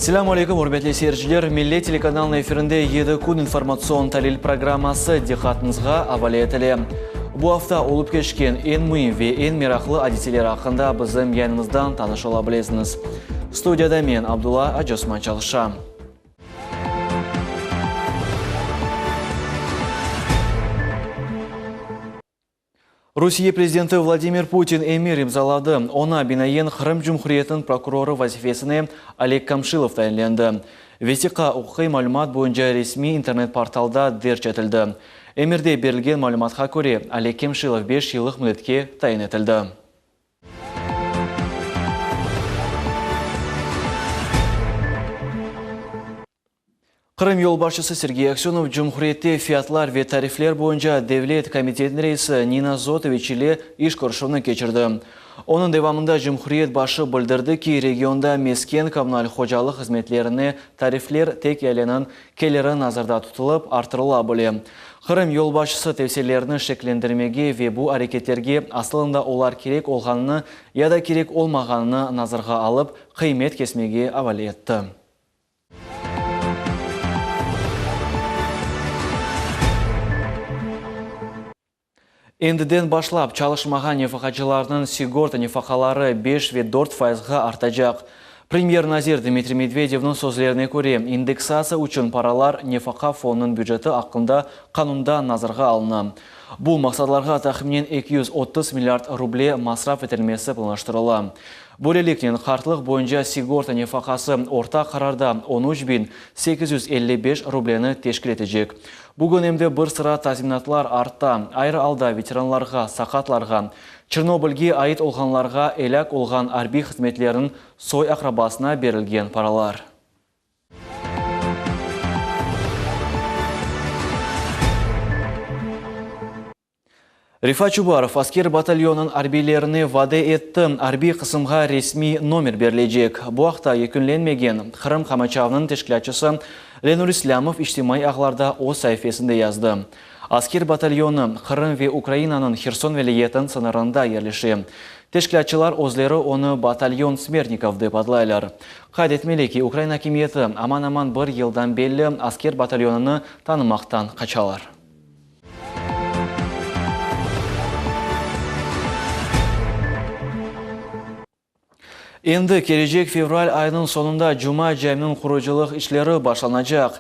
Selâm aleyküm, ürmetli seyirciler! Millet telekanalınıñ efirinde Yedi kün informatsion talil programması diqqatıñızğa avale etile. Bu afta olıp keçken eñ müim ve eñ meraqlı adiseler aqqında bizim yayınımızdan tanış ola bilesiñiz. Studiyada men, Abdulla Acıosman çalışam. Rusiye prezidenti Vladimir Putin emir imzaladı. Oña binaen, Qırım Cumhuriyetiniñ prokurorı vazifesine Oleg Kamşilov tayinlendi. Vesiqa uquqiy malümat boyunca resmiy internet-portalda derc etildi. Emirde berilgen malümatqa köre, Oleg Kemşilov beş yıllıq müddetke tayin etildi. Qırım yolbaşçısı Sergey Aksönov cumhuriyette fiyatlar ve tarifler boyunca devlet komitetiniñ reisi Nina Zotoviç ile iş körüşüvni keçirdi. Onıñ devamında cumhuriyet başı bildirdi ki, regionda mesken-kommunal hocalıq hızmetlerine tarifler tek ealeniñ keliri nazarda tutulıp arttırıla bile. Qırım yolbaşçısı tevsiyelerni şekillendirmege ve bu areketlerge asılında olar kerek olğanını ya da kerek olmağanını nazarğa alıp qıymet kesmege avale etti. Endiden başlap çalışmağan nefaqacılarnıñ sigorta nefaqaları beş ve dört fayızğa artacaq. Premyer-nazir Dmitriy Medvedevniñ sözlerine köre, indeksatsiya içün paralar Nefaqa fondunıñ büceti aqqında qanunda nazarğa alına. Bu maqsadlarğa tahminen 230 milliard ruble masraf etilmesi planlaştırıla. Böyleliknen, qartlıq boyunca sigorta nefaqası orta qararda 13 855 rubleni teşkil etecek. Bugün em de bir sıra tazminatlar arta, ayrı alda veteranlarğa, saqatlarğa, Çernobılge ait olğanlarğa, elâk olğan arbiy hızmetleriniñ soy-aqrabasına berilgen paralar. Refat Çubarov Asker batalyonınıñ arbiylerine vade etti, arbiy qısımğa resmiy nomer berilecek. Bu aqta yekünlenmegen Qırım qamaçavınıñ teşkilâtçısı Lenur İslâmov içtimaiy ağlarda öz saifesinde yazdı. Asker batalyonı Qırım ve Ukrainanıñ Herson vilâyetiniñ sıñırında yerleşe. Teşkilâtçılar özleri onı Batalyon smertnikov dep adlaylar. Qayd etmeli ki, Ukraina akimiyeti aman-aman bir yıldan belli Asker batalyonını tanımaqtan qaçalar. Endi kelecek fevral ayınıñ soñunda Cuma caminiñ qurucılıq işleri başlanacaq.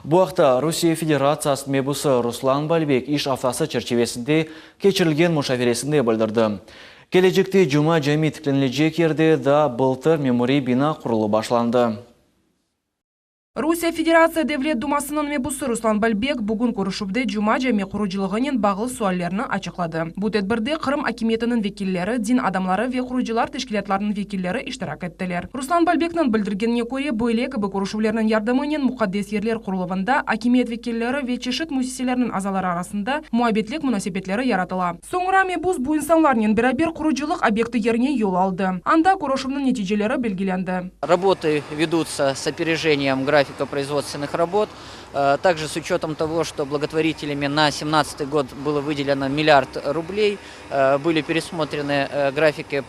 Bu aqta Rusiye Federatsiyası mebusı Ruslan Balbek iş aftası çerçivesinde keçirilgen muşaveresinde bildirdi. Kelecekte Cuma cami tiklenilecek yerde daa bıltır memuriy bina qurulıp başlandı. Rusiye Federatsiya Devlet Dumasınıñ mebusı Ruslan Balbek bugün körüşüvde Cuma cami qurucılığınen bağlı suallerni açıqladı. Bu tedbirde Qırım akimiyetiniñ vekilleri, din adamları ve qurucılar teşkilâtlarınıñ vekilleri iştirak ettiler. Ruslan Balbekniñ bildirgenine köre, böyle kibi körüşüvlerniñ yardımınen muqaddes yerler quruluvında akimiyet vekilleri ve çeşit müessiselerniñ azaları arasında muabbetlik munasebetleri yaratıla. Soñra mebus bu insanlarnen beraber qurucılıq obyekti yerine yol aldı. Anda körüşüvniñ neticeleri belgilendi. Работы ведутся с опережением графика производственных работ. Также с учетом того, что благотворителями на семнадцатый год было выделено миллиард рублей, были пересмотрены графики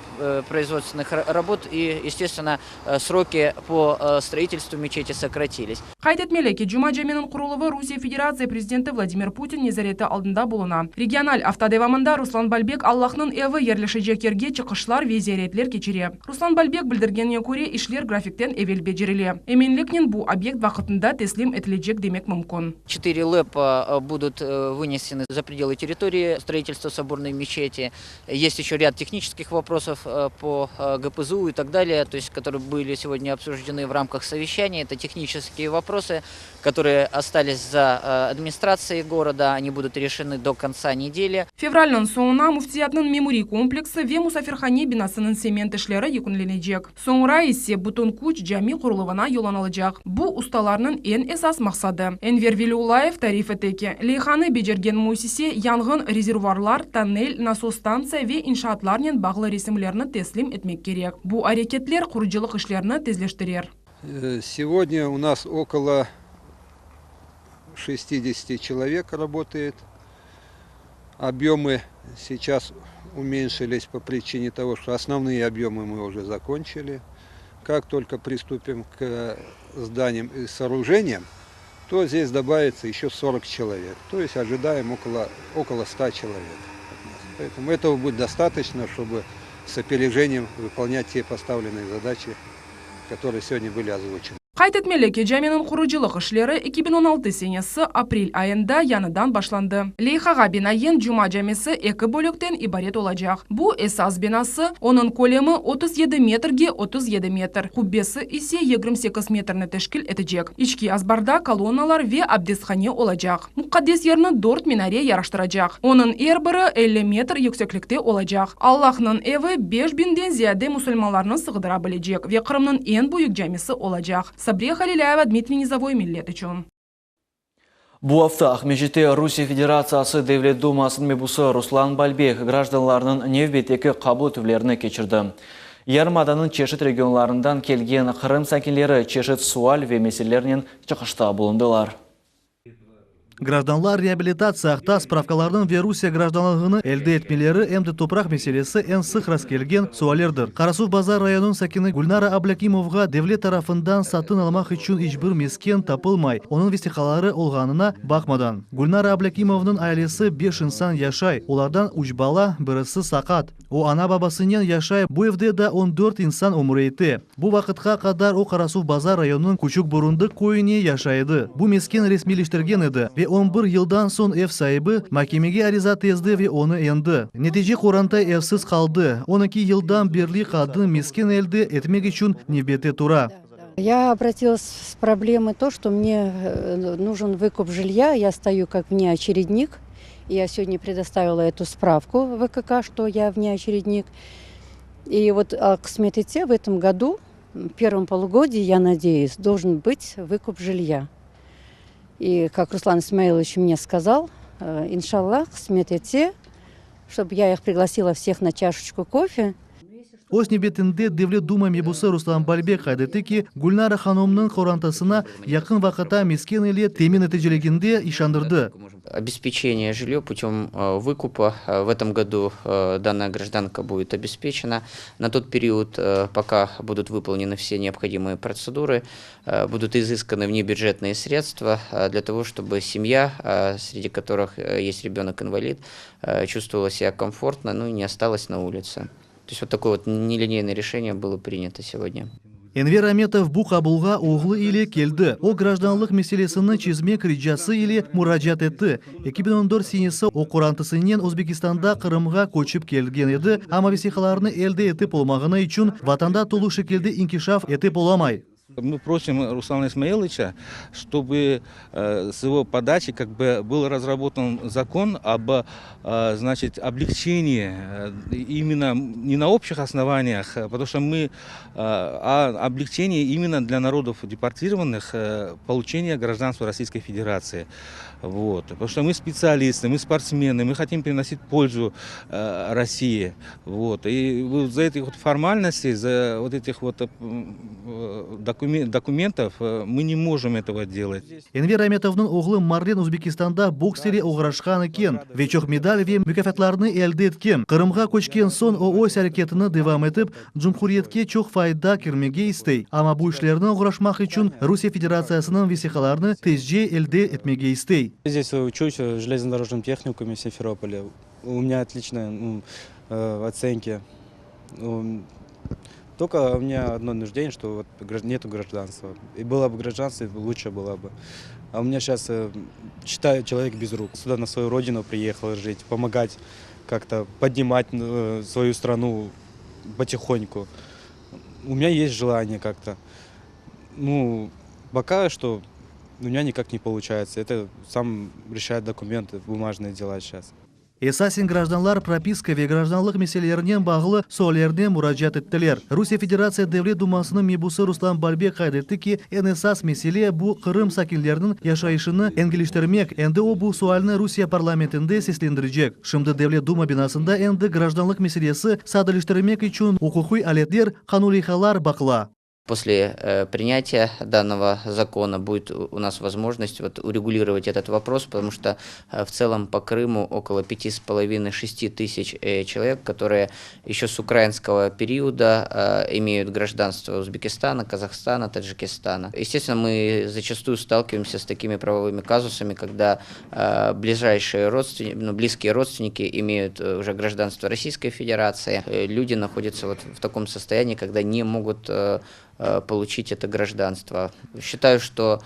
производственных работ и, естественно, сроки по строительству мечети сократились. Qayd etmeli ki, Cuma caminiñ quruluvı Rusiye Federatsiya prezidenti Vladimir Putin nezareti aldında buluna. Regional afta devamında Ruslan Balbek Allahnıñ evi yerleşecek yerge çıqışlar ve ziyaretler keçire. Ruslan Balbek bildirgenine köre, işler grafikten evel becerile. Eminliknen bu obyekt vaqıtında teslim etilecek demek mümkün. Четыре ЛЭПа будут вынесены за пределы территории строительства соборной мечети. Есть еще ряд технических вопросов по ГПЗУ и так далее, то есть, которые были сегодня обсуждены в рамках совещания. Это технические вопросы, которые остались за администрацией города, они будут решены до конца недели. Fevralniñ soñuna Müftiyatnıñ memuriy kompleksi ve musafirhane binasınıñ sement işleri yekünlenecek. Soñra ise bütün küç cami quruluvına yollanılacaq. Bu, ustalarnıñ eñ esas maqsadı. Enver Veliullayev tarif ete ki, leyhanı becergen müessise yanğın rezervuarlar, tonnel, nasos stantsiya ve inşaatlarnen bağlı resimlerni teslim etmek kerek. Bu areketler qurucılıq işlerini tezleştirer. Сегодня у нас около 60 человек работает. Объемы сейчас уменьшились по причине того, что основные объемы мы уже закончили. Как только приступим к зданиям и сооружениям, то здесь добавится еще 40 человек. То есть ожидаем около 100 человек. Поэтому этого будет достаточно, чтобы с опережением выполнять те поставленные задачи, которые сегодня были озвучены. Qayd etmeli ki, caminiñ qurucılıq işleri 2016 senesi aprel ayında yañıdan başlandı. Leyhağa binaen Cuma camisi eki bölükten ibaret olacaq. Bu esas binası, onıñ kölemi 37 metrge 37 metr, qubbesi ise 28 metrni teşkil etecek. İçki azbarda kolonnalar ve abdesthane olacaq. Muqaddes yerni dört minare yaraştıracaq. Onıñ er biri 50 metr yükseklikte olacaq. Allahnıñ evi 5000-den ziyade musulmanlarnı sığdıra bilecek ve Qırımnıñ eñ büyük camisi olacaq. Sabriye Halilâyeva, Dmitriy Nizovoy, Millet içün. Bu afta Aqmescitte Rusiye Federatsiyası Devlet Dumasınıñ mebusı Ruslan Balbek grajdanlarnıñ nevbetteki qabul etüvlerini keçirdi. Yarımadanıñ çeşit regionlarından kelgen Qırım sakinleri çeşit sual ve meselelernen çıqışta bulundılar. Grajdanlar reabilitatsiya aqta spravkalarnıñ ve Rusiye grajdanlığını elde etmeleri em de topraq meselesi eñ sıq rastkelgen suallerdir. Qarasuvbazar rayonınıñ sakini Gülnara Ablâkimovğa devlet tarafından satın almaq içün iç bir mesken tapılmay, onıñ vesiqaları olğanına baqmadan. Gülnara Ablâkimovnıñ ailesi beş insan yaşay, olardan üç bala, birisi saqat. O, ana-babasınen yaşay, bu evde daa 14 insan ömür ete. Bu vaqıtqa qadar o Qarasuvbazar rayonınıñ Küçük Burundıq köyüne yaşay edi. Bu mesken resmiyleştirgen edi ve 11 yıldan soñ ev saibi makemege ariza tezdi ve onı endi. Netice qoranta evsiz qaldı. 12 yıldan berli qadın mesken elde etmek içün nevbette tura. Я обратилась с проблемой то, что мне нужен выкуп жилья, я стою как внеочередник. Я сегодня предоставила эту справку в ВКК, что я внеочередник. И вот qısmet etse в этом году, в первом полугодии, я надеюсь, должен быть выкуп жилья. И как Руслан Исмаилович мне сказал, inşallah, qısmet etse, чтобы я их пригласила всех на чашечку кофе. Öz nevbetinde Devlet Duma mebusı Ruslan Balbek qayd etti ki, Gülnara hanımnıñ qorantasına yaqın vaqıtta mesken ile temin eteceginde işandırdı. Обеспечение жилье путем выкупа. В этом году данная гражданка будет обеспечена. На тот период, пока будут выполнены все необходимые процедуры, будут изысканы внебюджетные средства для того, чтобы семья, среди которых есть ребенок-инвалид, чувствовала себя комфортно, ну и не осталась на улице. То есть вот такое вот нелинейное решение было принято сегодня. Enver Ametov bu qabulğa oğlu ile keldi. O, grajdanlıq meselesini çezmek ricası ile muracaat etti. 2014 senesi o qorantasınen Özbekistanda Qırımğa köçip kelgen edi, amma vesiqalarnı elde etip olmağanı içün vatanda tolu şekilde inkişaf etip olamay. Мы просим Руслана Исмаиловича, чтобы с его подачи как бы был разработан закон об значит, облегчении именно не на общих основаниях, потому что мы, а облегчении именно для народов депортированных получения гражданства Российской Федерации. Вот. Потому что мы специалисты, мы спортсмены, мы хотим приносить пользу России. Вот. И вот за этих вот формальностей, за вот этих вот документов мы не можем этого делать. Enver Ametovnıñ oğlu Marlen Özbekistanda boks ile oğraşqan eken ve çoq medal ve mukâfatlarnı elde etken. Qırımğa köçken soñ o öz areketini devam etip, cumhuriyetke çoq fayda kirmege istey. Amma bu işlerni oğraşmaq içün Rusiye Federatsiyasınıñ vesiqalarını tezce elde etmege istey. Здесь учусь в железнодорожном техникуме в Симферополе. У меня отличные, ну, оценки. Ну, только у меня одно нуждение, что вот нету гражданства. И было бы гражданство, лучше было бы. А у меня сейчас, считаю, человек без рук. Сюда на свою родину приехал жить, помогать как-то, поднимать свою страну потихоньку. У меня есть желание как-то. Ну, пока что у меня никак не получается. Это сам решает документы, бумажные дела сейчас. Esasen grajdanlar propiska ve grajdanlıq meselelerinen bağlı suallerine muracaat ettiler. Rusiye Federatsiya Devlet Dumasınıñ mebusı Ruslan Balbek qayd etti ki, eñ esas mesele bu Qırım sakinleriniñ yaşayışını yengilleştirmek. Endi o bu sualni Rusiye parlamentinde seslendirecek. Şimdi Devlet Duma binasında endi grajdanlıq meselesi sadeleştirmek içün uquqiy aletler, qanun leyhalar baqıla. После принятия данного закона будет у нас возможность вот урегулировать этот вопрос, потому что в целом по Крыму около пяти с половиной, шести тысяч человек, которые еще с украинского периода имеют гражданство Узбекистана, Казахстана, Таджикистана. Естественно, мы зачастую сталкиваемся с такими правовыми казусами, когда ближайшие родственники, ну, близкие родственники имеют уже гражданство Российской Федерации. Люди находятся вот в таком состоянии, когда не могут получить это гражданство. Считаю, что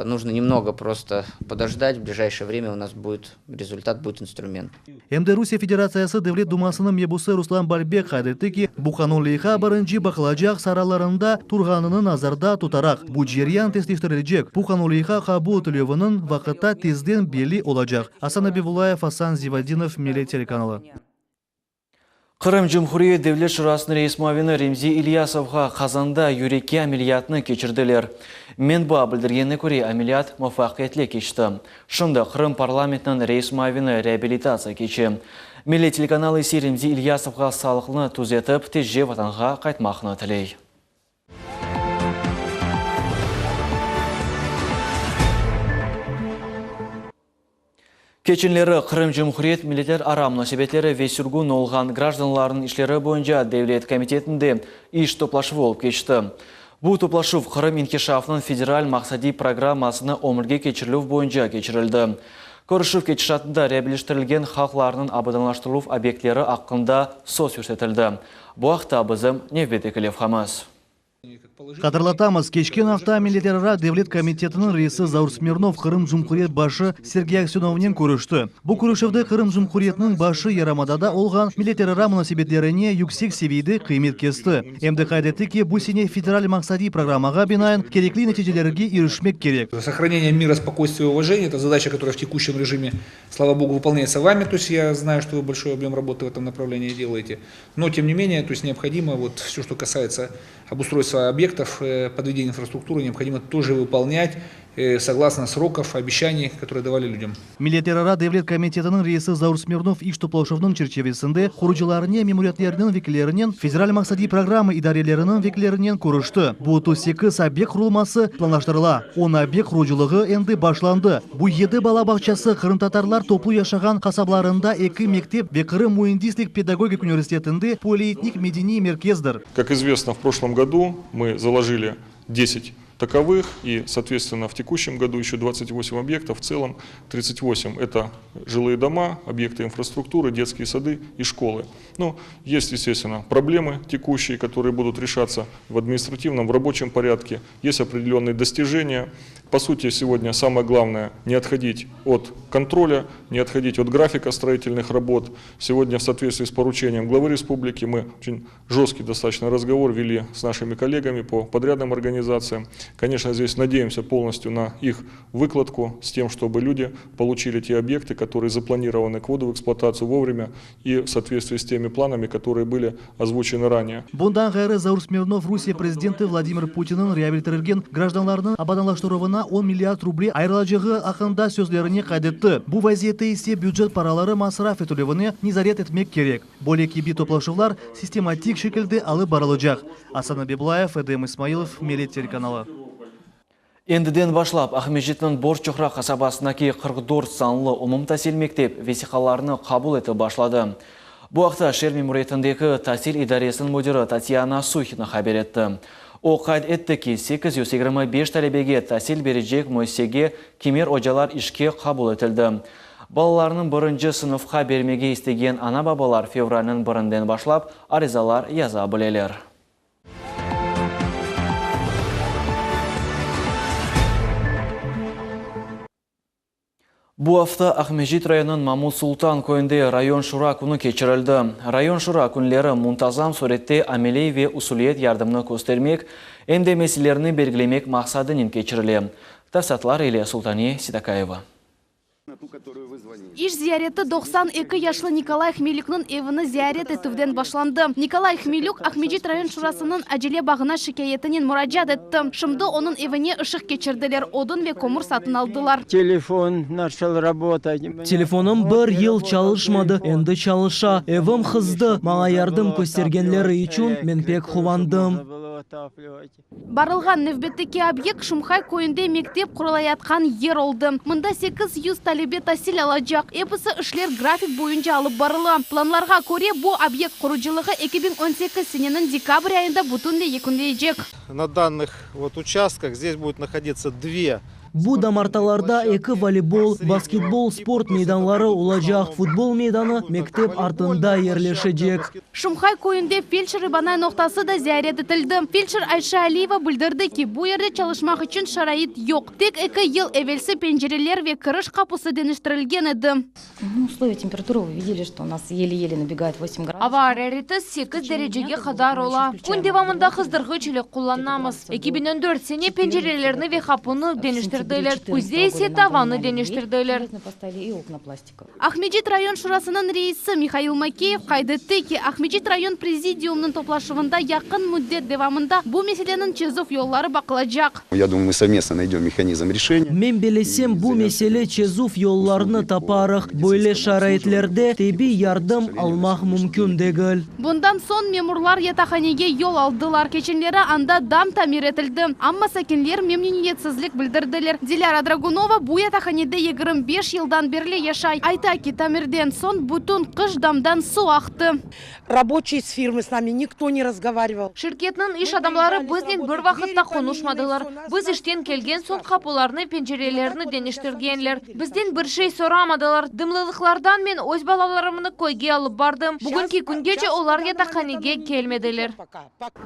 нужно немного просто подождать. В ближайшее время у нас будет результат, будет инструмент. Em de Rusiye Federatsiyası Devlet Dumasınıñ mebusı Ruslan Balbek qayd etti ki, bu qanun leyha birinci baqılacaq sıralarında turğanını nazarda tutaraq, bu ceryan tezleştirilecek. Bu qanun leyha qabul etilüviniñ vaqıtta tezden belli olacaq. Asan Abibullayev, Asan Zivadinov, Millet telekanalı. Qırım Cumhuriyet Devlet Şurasınıñ reis muavini Remzi İlyasovğa Qazanda yürekke ameliyatnı keçirdiler. Menba bildirgenine köre, ameliyat muvafaqiyetli keçti. Şimdi Qırım parlamentiniñ reis muavini reabilitatsiya keçe. Millet telekanalı ise Remzi İlyasovğa sağlıqnı tüzetip, tezce Vatanğa qaytmaqnı tiley. Keçenleri Qırım Cumhuriyet milletlerara munasebetleri ve sürgün olğan grajdanlarnıñ işleri boyunca devlet komitetinde iş toplaşuvı olıp keçti. Bu toplaşuv Qırım inkişafınıñ federal maqsadiy programmasını ömürge keçirilüv boyunca keçirildi. Körüşüv ketişatında reabiliştirilgen halqlarnıñ abadanlaştırıluv obyektleri aqqında söz yürsetildi. Bu aqta bizim nevbetteki levhamız. Hatırlatamız, keçken afta Milletlerara devlet komitetiniñ reisi Zaur Smirnov Qırım Cumhuriyet başı Sergey Aksenovnen körüşti. Bu körüşüvde Qırım Cumhuriyetiniñ başı yarımadada olğan milletlerara munasebetlerine yüksek seviyede qıymet kesti. Em de qayd etti ki, bu sene federal maqsadiy programmağa binaen kerekli neticelerge irişmek kerek. Sохранение мира, спокойствия и уважения, это задача, которая в текущем режиме, слава богу, выполняется вами, то есть я знаю, что вы большой объем работы в этом направлении делаете. Но, тем не менее, то есть необходимо вот все, что касается обустройства объектов, подведения инфраструктуры, необходимо тоже выполнять согласно сроков, обещаний, которые давали людям. Milletlerara devlet komitetiniñ reisi Zaur Smirnov iş toplaşuvnıñ çerçivesinde qurucılarnen, memuriyetlerniñ vekillerinen, federal maqsadiy programma idareleriniñ vekillerinen körüşti. Bu 38 obyekt qurulması planlaştırıla. On obyekt qurucılığı endi başlandı. Bu yedi bala bağçası, qırımtatarlar toplu yaşağan qasablarında eki mektep ve Qırım müendislik-pedagogik universitetinde polietnik medeniy merkezdir. Как известно, в прошлом году мы заложили десять таковых и, соответственно, в текущем году еще 28 объектов, в целом 38. Это жилые дома, объекты инфраструктуры, детские сады и школы. Ну, есть, естественно, проблемы текущие, которые будут решаться в административном, в рабочем порядке. Есть определенные достижения. По сути, сегодня самое главное не отходить от контроля, не отходить от графика строительных работ. Сегодня в соответствии с поручением главы республики мы очень жесткий достаточно разговор вели с нашими коллегами по подрядным организациям. Конечно, здесь надеемся полностью на их выкладку с тем, чтобы люди получили те объекты, которые запланированы к вводу в эксплуатацию вовремя и в соответствии с теми планами, которые были озвучены ранее. Bundan ğayrı Zaur Smirnov Rusiye prezidenti Vladimir Putinniñ reabilitirgen grajdanlarnıñ abadanlaştıruvına on milliard ruble ayırılacağı aqqında sözlerini qayd etti. Bu vaziyette ise bücet paraları masraf etilüvini nezaret etmek kerek. Böyle kibi toplaşuvlar sistematik şekilde alıp barılacaq. Asan Abiblayev, Edem İsmailov, Millet telekanalı. Endiden başlap Aqmescitniñ Borçoqraq qasabasındaki 44 sanlı umumtasil mektep vesiqalarını qabul etip başladı. Bu aqta şeer memuriyetindeki tasil idaresiniñ müdiri Tatyana Suhina haber etti. O qayd etti ki, 825 talebege tasil berecek müessisege kimer ocalar işke qabul etildi. Balalarınıñ birinci sınıfqa bermege istegen ana-babalar fevralniñ birinden başlap arizalar yaza bileler. Bu afta Aqmescit rayonınıñ Mamut Sultan köyünde rayon şura künü keçirildi. Rayon şura künleri muntazam sürette ameliy ve usuliyet yardımnı köstermek, em de meselelerni belgilemek maqsadınen keçirile. Tafsatlar ile Sultaniye Seytakayeva. İş ziyareti 92 yaşlı Nikolay Hmelükniñ evini ziyaret etüvden başlandı. Nikolay Hmelük Aqmescit rayon şurasınıñ acele bağına şikâyetinen muracaat etti. Şimdi onıñ evine ışıq keçirdiler, odun ve kömür satın aldılar. Telefon načal rabotat. Telefonım bir yıl çalışmadı, endi çalışa. Evim qızdı. Maña yardım köstergenleri içün men pek quvandım. отапливать. Barılğan nevbetteki obyekt Şumhay köyünde mektep qurulayatqan yer oldı. Mında 800 talebe tasil alacaq. Episi işler grafik boyunca alıp barıla. Planlarğa köre, bu obyekt qurucılığı 2018 seneniñ dekabr ayında bütünley yekünleycek. Na dannıh vot uçastkah zdes budut nahoditsya dve Bu damartalarda eki voleybol, basketbol sport meydanları olacaq, futbol meydanı mektep artında yerleşecek. Şumhay köyünde feldşer-ibanay noqtası da ziyaret etildi. Feldşer Ayşe Aliyeva bildirdi ki, bu yerde çalışmaq içün şarait yoq. Tek eki yıl evelsi pencereler ve kiriş qapusı deñiştirilgen edi. Ava arareti sekiz derecege qadar ola. Kün devamında qızdırğıç ile qullanamız. 2014 sene pencerelerni ve qapunı deñiştirdiler, küzde ise tavannı deñiştirdiler. Aqmescit rayon şurasınıñ reisi Mihail Makeyev qayd etti ki, Aqmescit rayon prezidiumnıñ toplaşuvında yaqın müddet devamında bu meseleniñ çezüv yolları baqılacaq. Ya dumаю, mı sovmestno naydem mehanizm reşeniya. Men belesem, bu mesele çezüv yollarını taparıq. Böyle şaraitlerde tibbiy yardım almaq mümkün degil. Bundan soñ memurlar yataqhanege yol aldılar. Keçenleri anda dam tamir etildi, amma sakinler memnüniyetsizlik bildirdiler. Dilâra Dragunova bu yataqhanede 25 yıldan berli yaşay. Ayta ki, tamirden soñ bütün qış damdan suv aqtı. Raboçiy s firmı s nami nikto ne razgovarival. Şirketniñ iş adamları biznen bir vaqıt da qonuşmadılar. Biz işten kelgen soñ qapularnı, pencerelerni deñiştirgenler. Bizden bir şey soramadılar. Dımlılıqlardan men öz balalarımnı köyge alıp bardım. Bugünki küngece olar yataqhanege kelmediler.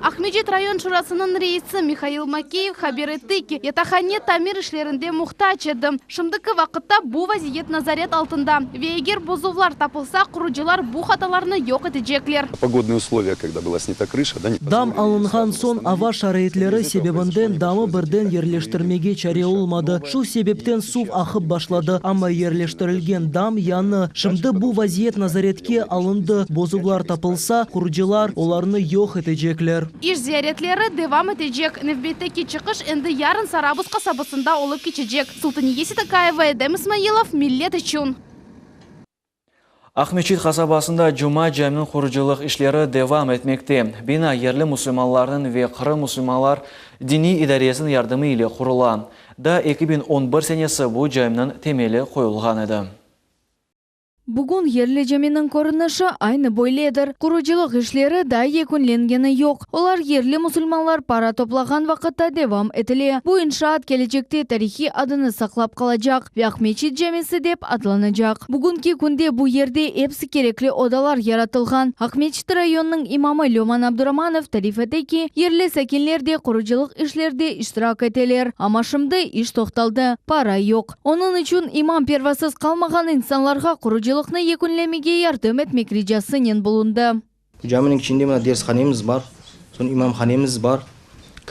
Aqmescit rayon şurasınıñ reisi Mihail Makeyev haber etti ki, yataqhane tamir işlerinde muhtac edi. Şimdiki vaqıtta bu vaziyet nazaret altında ve eger bozuvlar tapılsa, qurucılar bu hatalarnı yoq etecekler. Pogodnıye usloviya, kogda byla snята krışa, da, ne Dam alınğan soñ ava şaraitleri sebebinden damı birden yerleştirmege çare olmadı. Şu sebepten suv aqıp başladı, amma yerleştirilgen dam yañı. Şimdi bu vaziyet nazaretke alındı, bozuvlar tapılsa, qurucılar olarnı yoq etecekler. İş ziyaretleri devam etecek. Nevbetteki çıqış endi yarın Sarabuz qasabasında olıp keçecek. Sultaniye Seytakayeva, Edem İsmailov, Millet içün. Aqmeçit qasabasında Cuma caminiñ qurucılıq işleri devam etmekte. Bina yerli musulmanlarnıñ ve Qırım musulmanlar diniy idaresiniñ yardımı ile qurula. Daa 2011 senesi bu caminiñ temeli qoyulğan edi. Bugün yerli caminiñ körünişi aynı böyledir. Qurucılıq işleri daa yekünlengeni yoq. Olar yerli musulmanlar para toplağan vaqıtta devam etile. Bu inşaat kelecekte tarihiy adını saqlap qalacaq ve Aqmeçit camisi dep adlanacaq. Bugünki künde bu yerde epsi kerekli odalar yaratılğan. Aqmeçit rayonınıñ imamı Löman Abduramanov tarif ete ki, yerli sakinler de qurucılıq işlerde iştirak eteler, amma şimdi iş toqtaldı, para yoq. Onıñ içün imam pervasız qalmağan insanlarğa qurucılıqnı yekünlemege yardım etmek ricasınen bulundı. Caminiñ içinde mına dershanemiz bar, soñ imamhanemiz bar,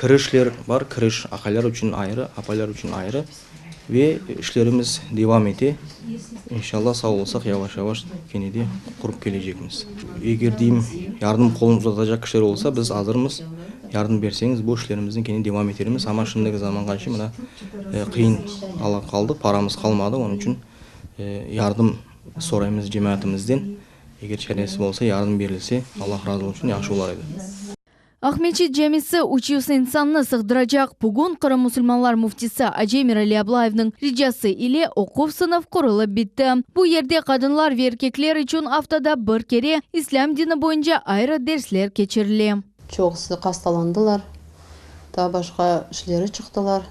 kirişler bar, kiriş aqaylar içün ayrı, apaylar içün ayrı ve işlerimiz devam ete. İnşallah, sağ olsaq, yavaş-yavaş kene de qurıp kelecekmiz. Eger deyim, yardım qolun uzatacaq kişiler olsa, biz azırmız, yardım berseñiz, bu işlerimizni kene devam etermiz. Amma şimdiki zamanğace mına qıyın alğa qaldıq, paramız qalmadı, onıñ içün yardım soraymız cemaatimizden. Eger çaresi bolsa, yardım berilse, Allah razı olsun, yahşı olar edi. Aqmeçit camisi 300 insannı sığdıracaq. Bugün Qırım musulmanlar müftisi acı Emirali Ablayevniñ ricası ile oquv sınıf qurulıp bitti. Bu yerde qadınlar ve erkekler içün aftada bir kere İslâm dini boyunca ayrı dersler keçirile. Çoqusı hastalandılar, taa başqa işleri çıqtılar.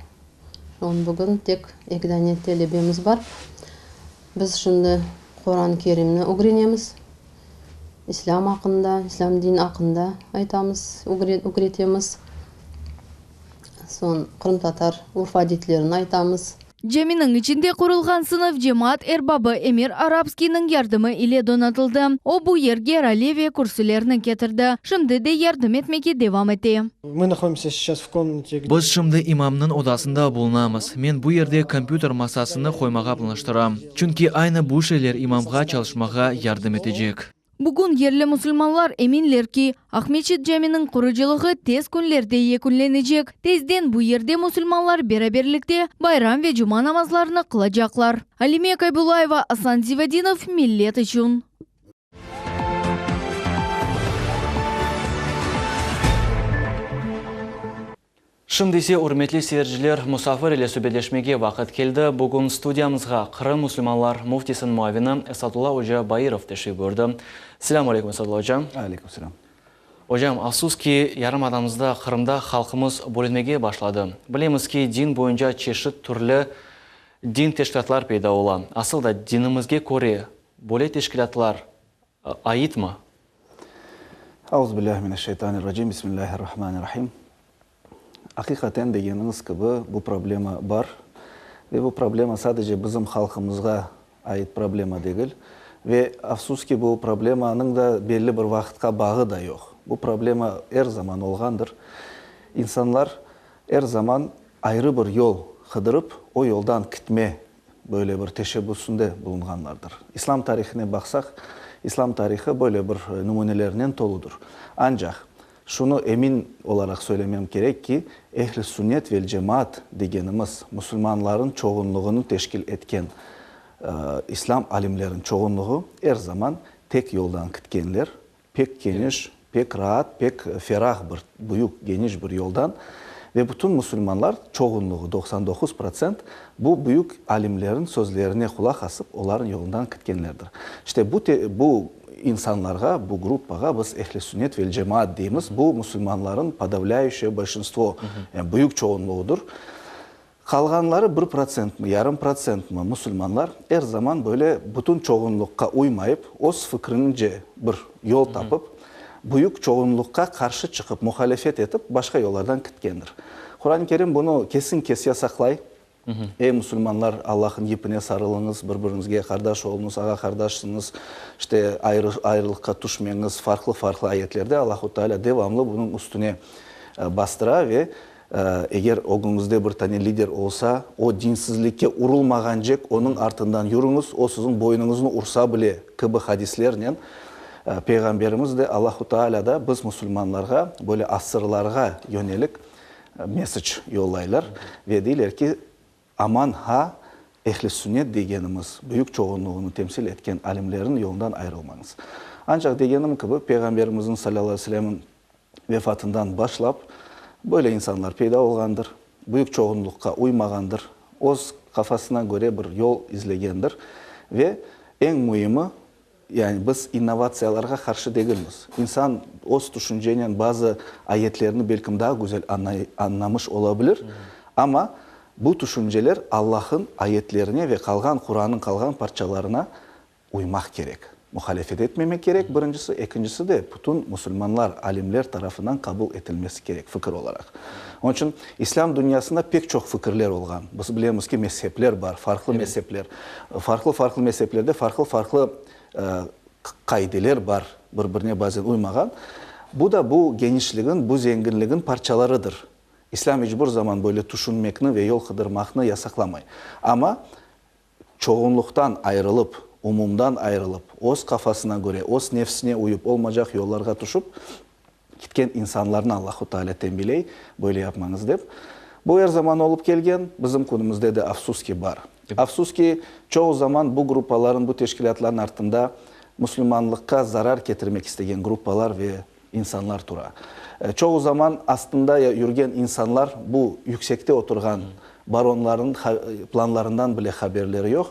Şoñın bugün tek eki dane telebemiz bar. Biz şimdi Quran Kerimni ögrenemiz, İslâm aqqında, İslâm din aqqında aytamız, ögretemiz. Soñ qırımtatar urf-adetlerini aytamız. Caminiñ içinde qurulğan sınıf cemaat erbabı Emir Arapskiyniñ yardımı ile donatıldı. O, bu yerge rale ve kürsülerni ketirdi. Şimdi de yardım etmege devam ete. Mı nahodimsâ seyças v komnate, gde. Biz şimdi imamnıñ odasında bulunamız. Men bu yerde kompyuter masasını qoymağa planlaştıram. Çünki aynı bu şeyler imamğa çalışmağa yardım etecek. Bugün yerli musulmanlar eminler ki, Aqmeçit caminiñ qurucılığı tez künlerde yekünlenecek. Tezden bu yerde musulmanlar beraberlikte bayram ve cuma namazlarını qılacaqlar. Alime Kaybulayeva, Asan Zivadinov, Millet içün. Şimdi ise, ürmetli seyirciler, musafir ile subetleşmege vaqıt keldi. Bugün studiyamızğa Qırım musulmanlar müftisiniñ muavini Esadullah oca Bairov teşrif buyurdı. Selâmu aleyküm, Esadullah oca. Aleyküm selâm. Ocam, afsus ki, yarımadamızda, Qırımda halqımız bölünmege başladı. Bilemiz ki, din boyunca çeşit türlü din teşkilâtlar peyda ola. Asıl da, dinimizge köre, böyle teşkilâtlar aitmi? Auzubillahi mineşşeytanirracim, Bismillahirrahmanirrahim. Aqiqaten degeniñiz kibi, bu problema bar ve bu problema sadece bizim halqımızğa ait problema degil ve, afsus ki, bu problemanıñ da belli bir vaqıtqa bağı da yoq. Bu problema er zaman olğandır. İnsanlar er zaman ayrı bir yol qıdırıp, o yoldan kitme böyle bir teşebbüsünde bulunğanlardır. İslam tarihine baqsaq, İslam tarihı böyle bir nümünelernen toludır. Ancaq, şunı emin olaraq söylemem kerek ki, Ehl-i Sünnet vel Cemaat degenimiz, musulmanların çoğunluğını teşkil etken İslam alimlerin çoğunluğı er zaman tek yoldan kitkenler, pek keniş, pek raat, pek ferah bir, büyük, geniş bir yoldan ve bütün musulmanlar, çoğunluğı, 99%, bu büyük alimlerin sözlerine qulaq asıp, oların yolundan kitkenlerdir. İşte bu, bu insanlarğa, bu gruppağa biz Ehl-i Sünnet vel Cemaat deymiz, bu musulmanların podavlâyuşçeye bolşinstvo, yani büyük çoğunluğıdır. Qalğanları bir protsentmi, yarım protsentmi musulmanlar er zaman böyle bütün çoğunluqqa uymayıp, öz fikrince bir yol tapıp, büyük çoğunluqqa qarşı çıqıp, muhalefet etip, başqa yollardan kitkendir. Quran-ı Kerim bunı kesin-kes yasaqlay, Ey, musulmanlar, Allah'ın yipine sarılıñız, bir-biriñizge qardaş oluñız, ağa-qardaşsıñız, işte, ayrı, ayrılıqqa tüşmeñiz, farqlı-farqlı ayetlerde Allahu Teala devamlı bunıñ üstüne bastıra ve Eger ögüñizde bir tane lider olsa, o dinsizlikke urulmağancek onıñ artından yürüñiz, o siziñ boynuñıznı ursa bile, kibi hadislernen Peyğamberimiz de, Allahu Teala da biz musulmanlarğa böyle asırlarğa yönelik message yollaylar ve deyler ki, aman ha, Ehl-i Sünnet degenimiz, büyük çoğunluğını temsil etken alimlerin yolundan ayrılmañız. Ancaq degenim kibi, Peyğamberimizniñ salâllahu aleyhi ve sellemniñ vefatından başlap böyle insanlar peyda olğandır, büyük çoğunluqqa uymağandır, öz qafasına köre bir yol izlegendir ve eñ müimi, yani biz innovatsiyalarğa qarşı degilmiz. İnsan öz tüşüncenen bazı ayetlerni belkim daa güzel añlamış olabilir, amma bu tüşünceler Allah'ın ayetlerine ve qalğan Qurannıñ qalğan parçalarına uymaq kerek. Muhalefet etmemek kerek, birincisi, ekincisi de bütün musulmanlar, alimler tarafından qabul etilmesi kerek fikir olaraq. Onıñ içün İslâm dünyasında pek çoq fikirler olğan. Biz bilemiz ki, mezhepler bar, farqlı mezhepler. Farqlı-farqlı mezheplerde farqlı-farqlı qaideler bar, bir-birine bazen uymağan. Bu da bu genişligin, bu zenginligin parçalarıdır. İslâm iç bir zaman böyle tüşünmekni ve yol qıdırmaqnı yasaqlamay. Amma Çoğunluqtan ayrılıp, umumdan ayrılıp, öz qafasına köre, öz nefsine uyıp olmacaq yollarğa tüşüp kitken insanlarnı Allahu Teala tenbiley, böyle yapmañız dep. Bu er zaman olıp kelgen, bizim künümizde de afsus ki bar. Afsus ki, çoğu zaman bu gruppaların, bu teşkilâtların artında müslümanlıqqa zarar ketirmek istegen gruppalar ve insanlar tura. Çoğu zaman astında yürgen insanlar bu yüksekte oturğan baronların planlarından bile haberleri yoq.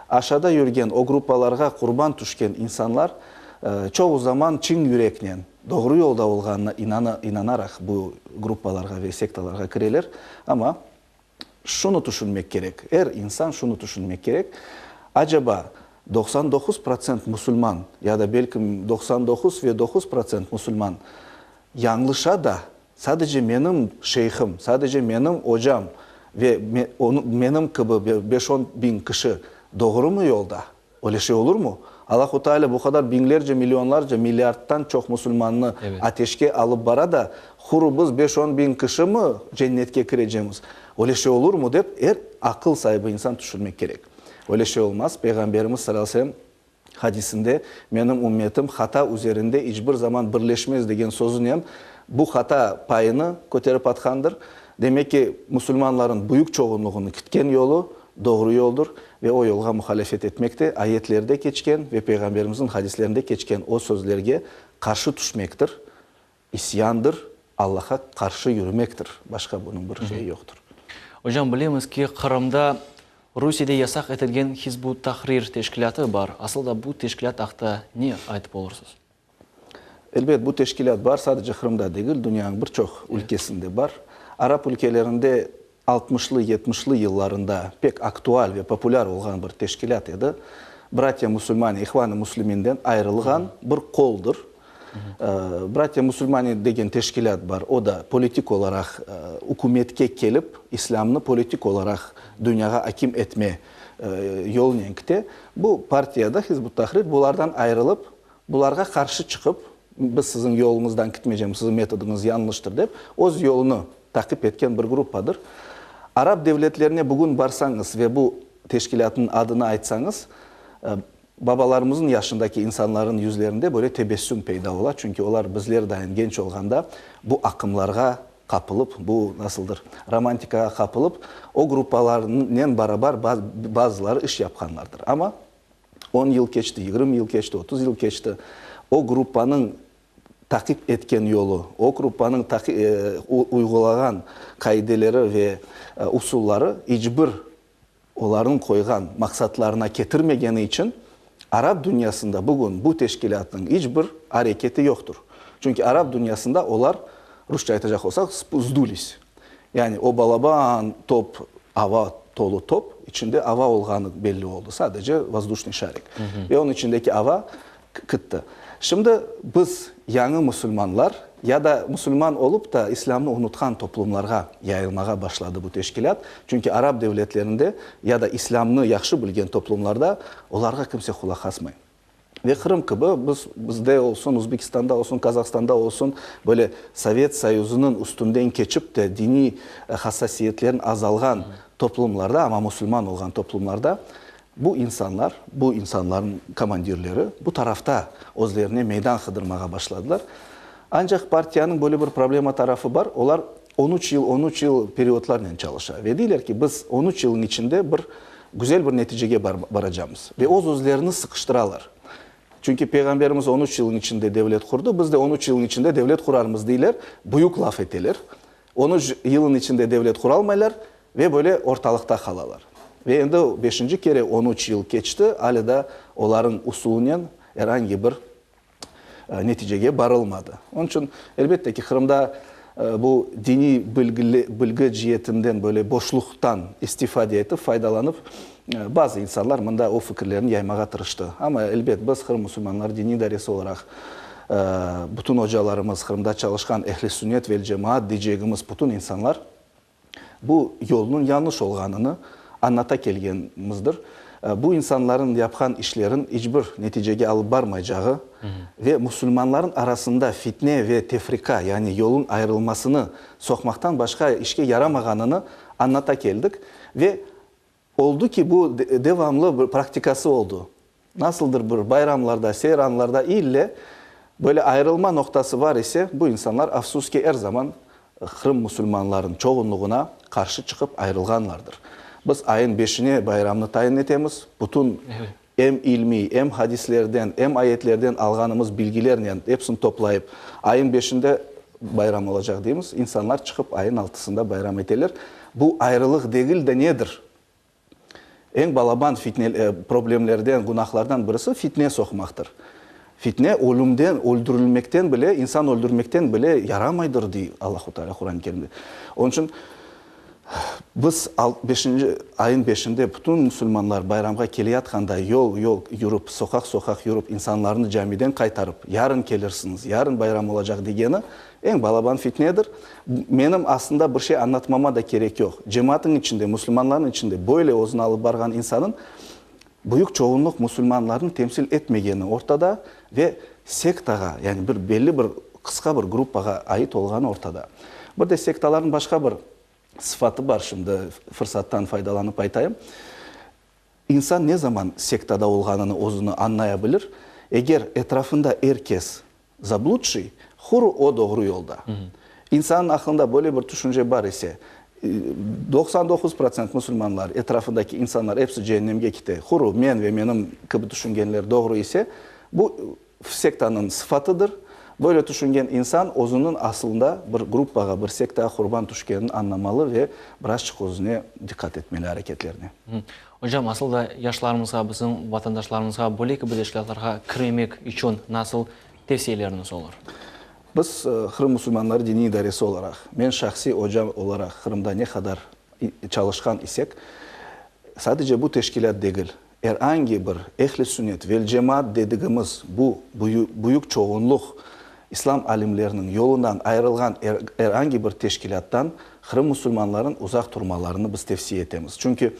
Aşağıda yürgen, o gruppalarğa qurban tüşken insanlar çoğu zaman çin yüreknen, doğru yolda olğanına inanaraq bu gruppalarğa ve sektalarğa kireler. Amma Şunı tüşünmek kerek, er insan şunı tüşünmek kerek, acaba 99 protsent musulman ya da belkim 99 ve 9 protsent musulman yañlışa da, sadece menim şeyhim, sadece menim ocam ve menim kibi beş-on biñ kişi doğrumı yolda? Öyle şey olurmı? Allahu Teala bu qadar biñlerce, millionlarca, milliardtan çoq musulmannı ateşke alıp bara da, huru biz beş-on biñ kişimi cennetke kirecemiz? Öyle şey olurmı? dep er aqıl saibi insan tüşünmek kerek. Öyle şey olmaz. Peyğamberimiz salâ aleyhi ve sellem hadisinde menim ümmetim hata üzerinde iç bir zaman birleşmez degen sözünen bu hata payını köterip atqandır. Demek ki, musulmanların büyük çoğunluğunı kitken yolu doğru yoldur ve o yolğa muhalefet etmek de ayetlerde keçken ve Peyğamberimizniñ hadislerinde keçken o sözlerge qarşı tüşmektir, isyandır. Allahqa qarşı yürümektir. Başqa bunıñ bir şeyi yoqtır. Ocam, bilemiz ki, Qırımda Rusiyede yasaq etilgen Hizb ut-Tahrir teşkilâtı bar. Asıl da bu teşkilât aqta ne aytıp olursız? Elbet, bu teşkilât bar, sadece Qırımda degil, dünyanıñ bir çoq ülkesinde bar. Arap ülkelerinde altmışlı, yetmişli yıllarında pek aktual ve populâr olğan bir teşkilât edi. Bratya musulmane, İhvan-ı Müsliminden ayrılğan bir qoldır. Bratya musulmane degen teşkilât bar, o da politik olaraq ükümetke kelip, islâmnı politik olaraq dünyağa akim etme yolunen kite. Bu partiya da, Hizb ut-Tahrir, bulardan ayrılıp, Bularğa qarşı çıqıp, biz siziñ yoluñızdan kitmeycemiz, siziñ metodıñız yañlıştır dep, öz yolunı taqip etken bir gruppadır. Arap devletlerine bugün barsañız ve bu teşkilâtnıñ adını aytsañız, babalarımıznıñ yaşındaki insanların yüzlerinde böyle tebessüm peyda ola, çünki olar bizler dayın genç olğanda bu aqımlarğa qapılıp, bu nasıldır romantikağa qapılıp, o gruppalarnen barabar bazıları iş yapqanlardır. Amma On yıl keçti, 20 yıl keçti, 30 yıl keçti. O gruppanıñ taqip etken yolu, o gruppanıñ uyğulağan qaideleri ve usulları iç bir olarnıñ qoyğan maqsatlarına ketirmegeni içün arap dünyasında bugün bu teşkilâtnıñ iç bir areketi yoqtır. Çünki arap dünyasında olar, rusça aytacaq olsaq, sdulis. Yani o balaban top, ava tolu top, içinde ava olğanı belli oldı, sadece vozduşnıy şarik. Ve onıñ içindeki ava kitti. Şimdi biz yañı musulmanlar ya da musulman olıp da islâmnı unutqan toplumlarğa yayılmağa başladı bu teşkilât. Çünki arap devletlerinde ya da islâmnı yahşı bilgen toplumlarda olarğa kimse qulaq asmay. Ve Qırım kibi, biz, bizde olsun, Özbekistanda olsun, Kazahstanda olsun, böyle Sovet Soyuzınıñ üstünden keçip de diniy hassasiyetlerin azalğan toplumlarda, amma musulman olğan toplumlarda bu insanlar, bu insanların komandirleri bu tarafta özlerine meydan qıdırmağa başladılar. Ancaq partiyanıñ böyle bir problema tarafı bar, olar on üç yıl, on üç yıl periodlarnen çalışa ve deyler ki, biz on üç yılnıñ içinde bir Güzel bir neticege baracamız. Ve öz-özlerini sıqıştıralar. Çünki Peyğamberimiz on üç yılnıñ içinde devlet qurdı, biz de on üç yılnıñ içinde devlet qurarmız deyler, büyük laf eteler. On üç yılnıñ içinde devlet quralmaylar ve böyle ortalıqta qalalar. Ve endi beşinci kere on üç yıl keçti, alâ da olarıñ usulınen er angi bir neticege barılmadı. Onıñ içün, elbette ki, Qırımda bu diniy bilgi cietinden böyle boşluqtan istifade etip, faydalanıp, bazı insanlar mında o fikirlerini yaymağa tırıştı. Amma, elbet, biz, Qırım musulmanları diniy idaresi olaraq, bütün ocalarımız, Qırımda çalışqan ehl-i sünnet vel-cemaat deycegimiz bütün insanlar Bu yolnıñ yañlış olğanını añlata kelgenimizdir. Bu insanların yapqan işlerin iç bir neticege alıp barmaycağı ve musulmanların arasında fitne ve tefrika, yani yolun ayırılmasını soqmaqtan başqa işke yaramağanını añlata keldik ve Oldı ki, bu devamlı bir praktikası oldı. Nasıldır bir bayramlarda, seyranlarda ille böyle ayırılma noqtası bar ise, bu insanlar, afsus ki, er zaman Qırım musulmanlarınıñ çoğunluğına qarşı çıqıp ayırılğanlardır. Biz ayın beşine bayramnı tayin etemiz, bütün em ilmiy, em hadislerden, em ayetlerden alğanımız bilgilernen epsini toplayıp, ayın beşinde bayram olacaq deymiz, insanlar çıqıp ayın altısında bayram eteler. Bu ayrılıq degil de nedir? Eñ balaban fitne, problemlerden, günahlardan birisi fitne soqmaqtır. Fitne ölümden, öldürilmekten bile, insan öldürmekten bile yaramaydır, dey Allahu Teala Quran-ı Kerimde. Onıñ içün biz beşinci, ayın beşinde bütün musulmanlar bayramğa keleyatqanda yol, yol yürip, soqaq, soqaq yürip, insanlarnı camiden qaytarıp, yarın kelirsiñiz, yarın bayram olacaq degeni eñ balaban fitnedir. Menim aslında bir şey añlatmama da kerek yoq. Cemaatnıñ içinde, musulmanlarnıñ içinde böyle özüni alıp barğan insanıñ büyük çoğunluq musulmanlarnı temsil etmegeni ortada ve sektağa, yani bir belli bir qısqa bir gruppağa ait olğanı ortada. Bir de sektalarnıñ başqa bir sıfatı bar, şimdi fırsattan faydalanıp aytayım. İnsan ne zaman sektada olğanını özüni añlaya bilir, eger etrafında er kes zabludşiy, hur o doğru yolda. İnsannıñ aqlında böyle bir tüşünce bar ise, 99 protsent musulmanlar, etrafındaki insanlar episi ceennemge kite, huru men ve menim kibi tüşüngenler doğru ise, bu sektanıñ sıfatıdır. Böyle tüşüngen insan özüniñ aslında bir gruppağa, bir sektağa qurban tüşkenini añlamalı ve birazçıq özüne diqqat etmeli areketlerine. Ocam, asıl da yaşlarımızğa, bizim vatandaşlarımızğa böyle kibi teşkilâtlarğa kirmemek içün nasıl tevsiyeleriñiz olur? Biz, Qırım musulmanları diniy idaresi olaraq, men şahsiy oca olaraq Qırımda ne qadar çalışqan isek, sadece bu teşkilât degil, Er angi bir ehl-i sünnet vel cemaat dedigimiz bu büyük çoğunluq İslam alimleriniñ yolundan ayırılğan er angi bir teşkilâttan Qırım musulmanların uzaq turmalarını biz tevsiye etemiz. Çünki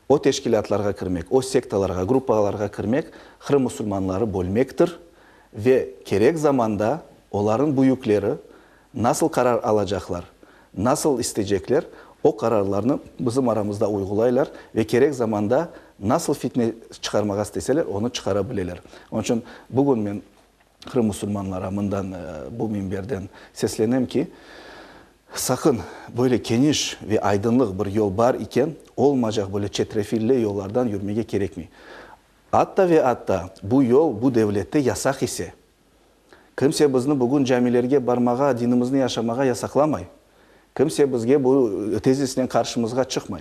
o teşkilâtlarğa kirmek, o sektalarğa, gruppalarğa kirmek Qırım musulmanları bölmektir ve kerek zamanda oların büyükleri Nasıl qarar alacaqlar, nasıl istecekler, o qararlarnı bizim aramızda uyğulaylar ve kerek zamanda nasıl fitne çıqarmağa isteseler, onı çıqara bileler. Onıñ içün bugün men Qırım musulmanlara mından, bu minberden seslenem ki, saqın, böyle keniş ve aydınlıq bir yol bar iken, olmaycaq böyle çetrefilli yollardan yürmege kerekmey. Atta ve atta bu yol bu devlette yasaq ise, Kimse bizni bugün camilerge barmağa, dinimizni yaşamağa yasaqlamay. Kimse bizge bu tezisnen qarşımızğa çıqmay.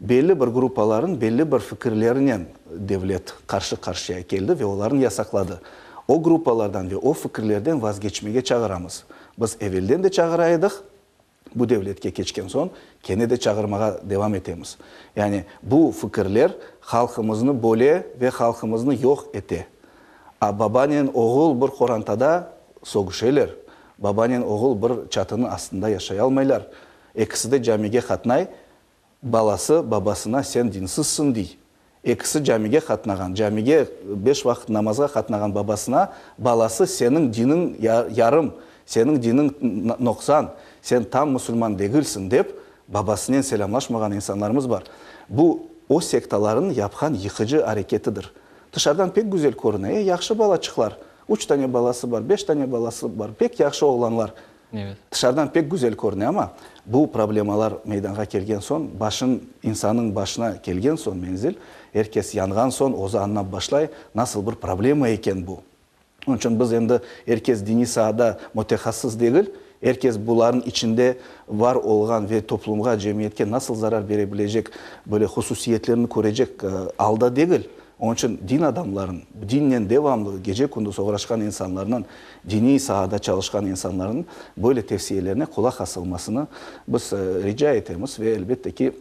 Belli bir gruppaların belli bir fikirlerinen devlet qarşı-qarşıya keldi ve olarnı yasaqladı. O gruppalardan ve o fikirlerden vazgeçmege çağıramız. Biz evelden de çağıra edik, Bu devletke keçken soñ kene de çağırmağa devam etemiz. Yani bu fikirler halqımıznı böle ve halqımıznı yoq ete. A babanen oğul bir qorantada sögüşeler, babanen oğul bir çatınıñ astında yaşayalmaylar, ekisi de camige qatnay, Balası babasına sen dinsizsiñ diy. Ekisi camige qatnağan, camige beş vaqıt namazğa qatnağan babasına balası seniñ diniñ yarım, seniñ diniñ noqsan, sen tam musulman degilsiñ dep babasınen selâmlaşmağan insanlarımız bar. Bu o sektalarnıñ yapqan yıqıcı areketidir. Tışarıdan pek güzel körüne, e, yahşı balaçıqlar, üç tane balası bar, beş tane balası bar, pek yahşı oğlanlar. Tışarıdan pek güzel körüne, amma bu problemalar meydanğa kelgen soñ, başın, insannıñ başına kelgen soñ menzil, er kes yanğan soñ özü añlap başlay, nasıl bir problema eken bu. Onıñ içün biz endi er kes diniy saada mütehassıs degil, er kes bularnıñ içinde bar olğan ve toplumğa, cemiyetke nasıl zarar bere bilecek böyle hususiyetlerini körecek alda degil. Onıñ içün din adamlarınıñ, dinnen devamlı gece-kündüz oğraşqan insanlarnıñ, diniy saada çalışqan insanlarnıñ böyle tevsiyelerine qulaq asılmasını biz rica etemiz ve, elbette ki,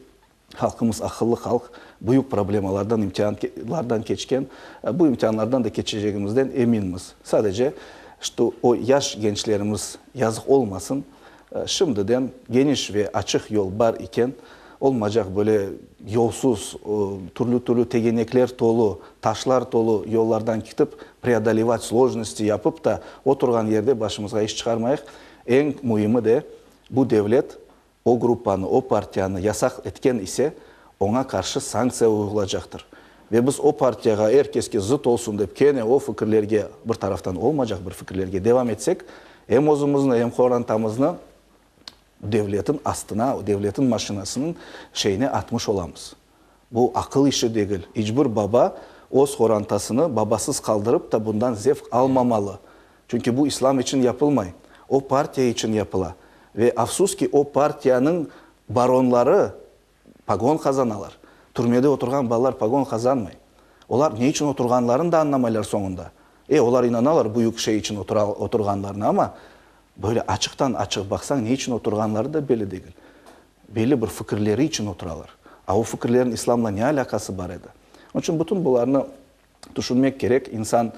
halqımız aqıllı halq, büyük problemalardan, imtianlardan keçken, bu imtianlardan da keçecegimizden eminmiz. Sadece, şto o yaş gençlerimiz yazıq olmasın, şimdiden geniş ve açıq yol bar iken, Olmaycaq böyle yolsuz, türlü-türlü tegenekler tolu, taşlar tolu yollardan ketip, preodolevat slojnosti yapıp ta, oturğan yerde başımızğa iş çıqarmayıq. Eñ müimi de, bu devlet o gruppanı, o partiyanı yasaq etken ise, oña qarşı sanktsiya uyğulacaqtır. Ve biz o partiyağa, er keske zıt olsun dep, kene o fikirlerge, bir taraftan olmaycaq bir fikirlerge devam etsek, em özümizni, em qorantamıznı devletin astına, devletin maşinasınıñ şeyine atmış olamız. Bu aqıl işi degil. İç bir baba öz qorantasını babasız qaldırıp ta bundan zevq almamalı. Çünki bu İslam içün yapılmay. O partiya içün yapıla. Ve afsus ki, o partiyanıñ baronları Pogon qazanalar. Türmede oturğan balalar pogon qazanmay. Olar ne içün oturğanlarını da añlamaylar soñunda. E, olar inanalar büyük şey içün oturğanlarına, amma böyle açıqtan-açıq baqsañ, ne içün oturğanları da belli degil. Belli bir fikirleri içün oturalar. A o fikirlerniñ İslamla ne alâqası bar edi? Onıñ içün bütün bularnı Tüşünmek kerek, insan,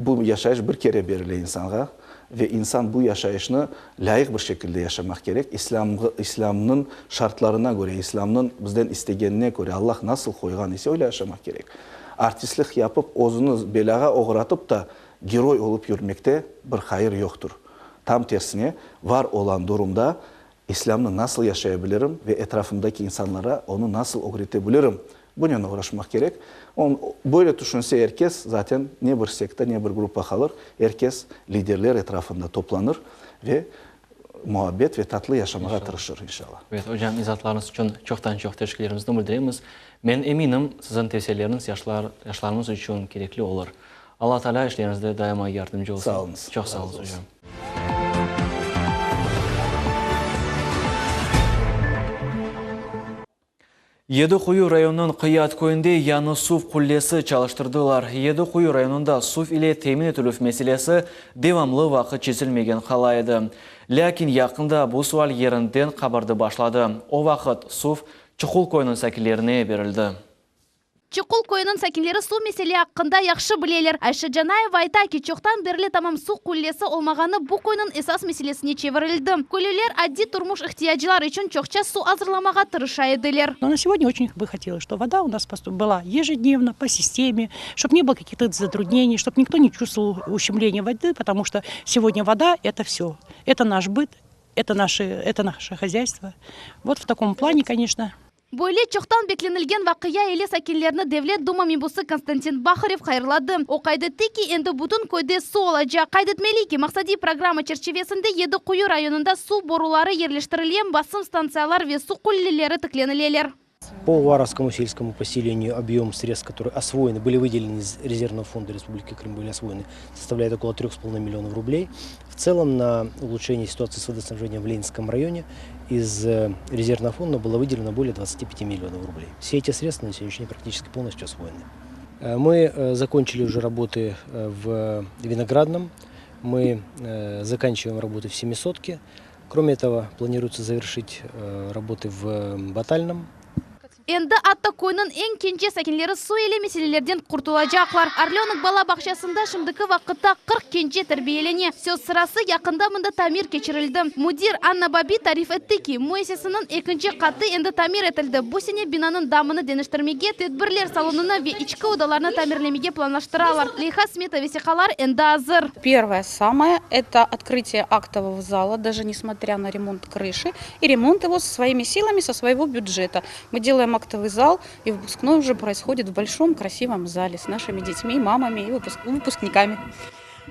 bu yaşayış bir kere berile insanğa ve insan bu yaşayışnı lâyıq bir şekilde yaşamaq kerek, İslâm, İslâmnıñ şartlarına köre, İslâmnıñ bizden istegenine köre, Allah nasıl qoyğan ise, öyle yaşamaq kerek. Artistlik yapıp, özüni belâğa oğratıp da geroy olıp yürmekte bir hayır yoqtur. Tam tersine, var olan durumda İslâmnı nasıl yaşaya bilirim ve etrafımdaki insanlara onı nasıl ögrete bilirim, bunen oğraşmaq kerek. On, böyle tüşünse er kes, zaten ne bir sekta, ne bir gruppa qalır, er kes liderler etrafında toplanır ve muabbet ve tatlı yaşamağa tırışır, inşallah. Evet, ocam, izaatlarıñız içün çoqtan-çoq teşekkürlerimizni bildiremiz. Men eminim, siziñ tevsiyeleriniz yaşlar, yaşlarımız içün kerekli olur. Alla Teala işleriñizde daima yardımcı olsun. Sağ oluñız. Çoq sağ oluñız, ocam. Yedi Quyu rayonınıñ Qıyat köyünde yañı suv qullesi çalıştırdılar. Yedi Quyu rayonında suv ile temin etilüv meselesi devamlı vaqıt çezilmegen qala edi. Lâkin yaqında bu sual yerinden qabardı başladı. O vaqıt suv Çuqul köyüniñ sakinlerine berildi. Çuqul köyüniñ sakinleri suv mesele aqqında yahşı bileler. Ayşe Canayeva ayta ki, çoqtan berli tamam suv qullesi olmağanı bu köyniñ esas meselesine çevirildi. Köylüler addiy turmuş ihtiyaclar içün çoqça suv azırlamağa tırışa ediler. Но на сегодня очень бы хотелось, чтоб вода у нас была ежедневно, по системе, чтоб не было каких-то затруднений, чтоб никто не чувствовал ущемления воды, потому что сегодня вода – это все. Это наш быт, это наше, это наше хозяйство. Вот в таком плане, конечно. Böyle çoqtan beklenilgen vaqia ile sakinlerni Devlet Duma mebusı Konstantin Baharev hayırladı. O qayd etti ki, endi bütün köyde suv olacaq. Qayd etmeli ki, maqsadiy programma çerçivesinde Yedi Quyu rayonında suv boruları yerleştirile, basım stantsiyalar ve suv qulleleri tiklenileler. По Уваровскому сельскому поселению объем средств, которые освоены, были выделены из резервного фонда Республики Крым, были освоены, составляет около 3,5 миллионов рублей. В целом на улучшение ситуации с водоснабжением в Ленинском районе из э, резервного фонда было выделено более 25 миллионов рублей. Все эти средства на сегодняшний день практически полностью освоены. Э, мы э, закончили уже работы в Виноградном, мы заканчиваем работы в Семисотке. Кроме этого, планируется завершить работы в Батальном. Endi atta köyniñ eñ kence sakinleri suv ile meselelerden qurtulacaqlar. Orlönok bala bağçasında şimdiki vaqıtta 40 kence terbiyelene. Söz sırası, yaqında mında tamir keçirildi. Müdir Anna Babi tarif etti ki, müessiseniñ ekinci qatı endi tamir etildi, bu sene binanıñ damını deñiştirmege, tedbirler salonını ve içki odalarnı tamirlemege planlaştıralar. Leyha-smeta vesiqaları endi azır. Первое самое, это открытие актового зала, даже несмотря на ремонт крыши, и ремонт его своими силами, со своего бюджета. Мы делаем актовый зал, и выпускной уже происходит в большом красивом зале с нашими детьми, мамами и выпускниками.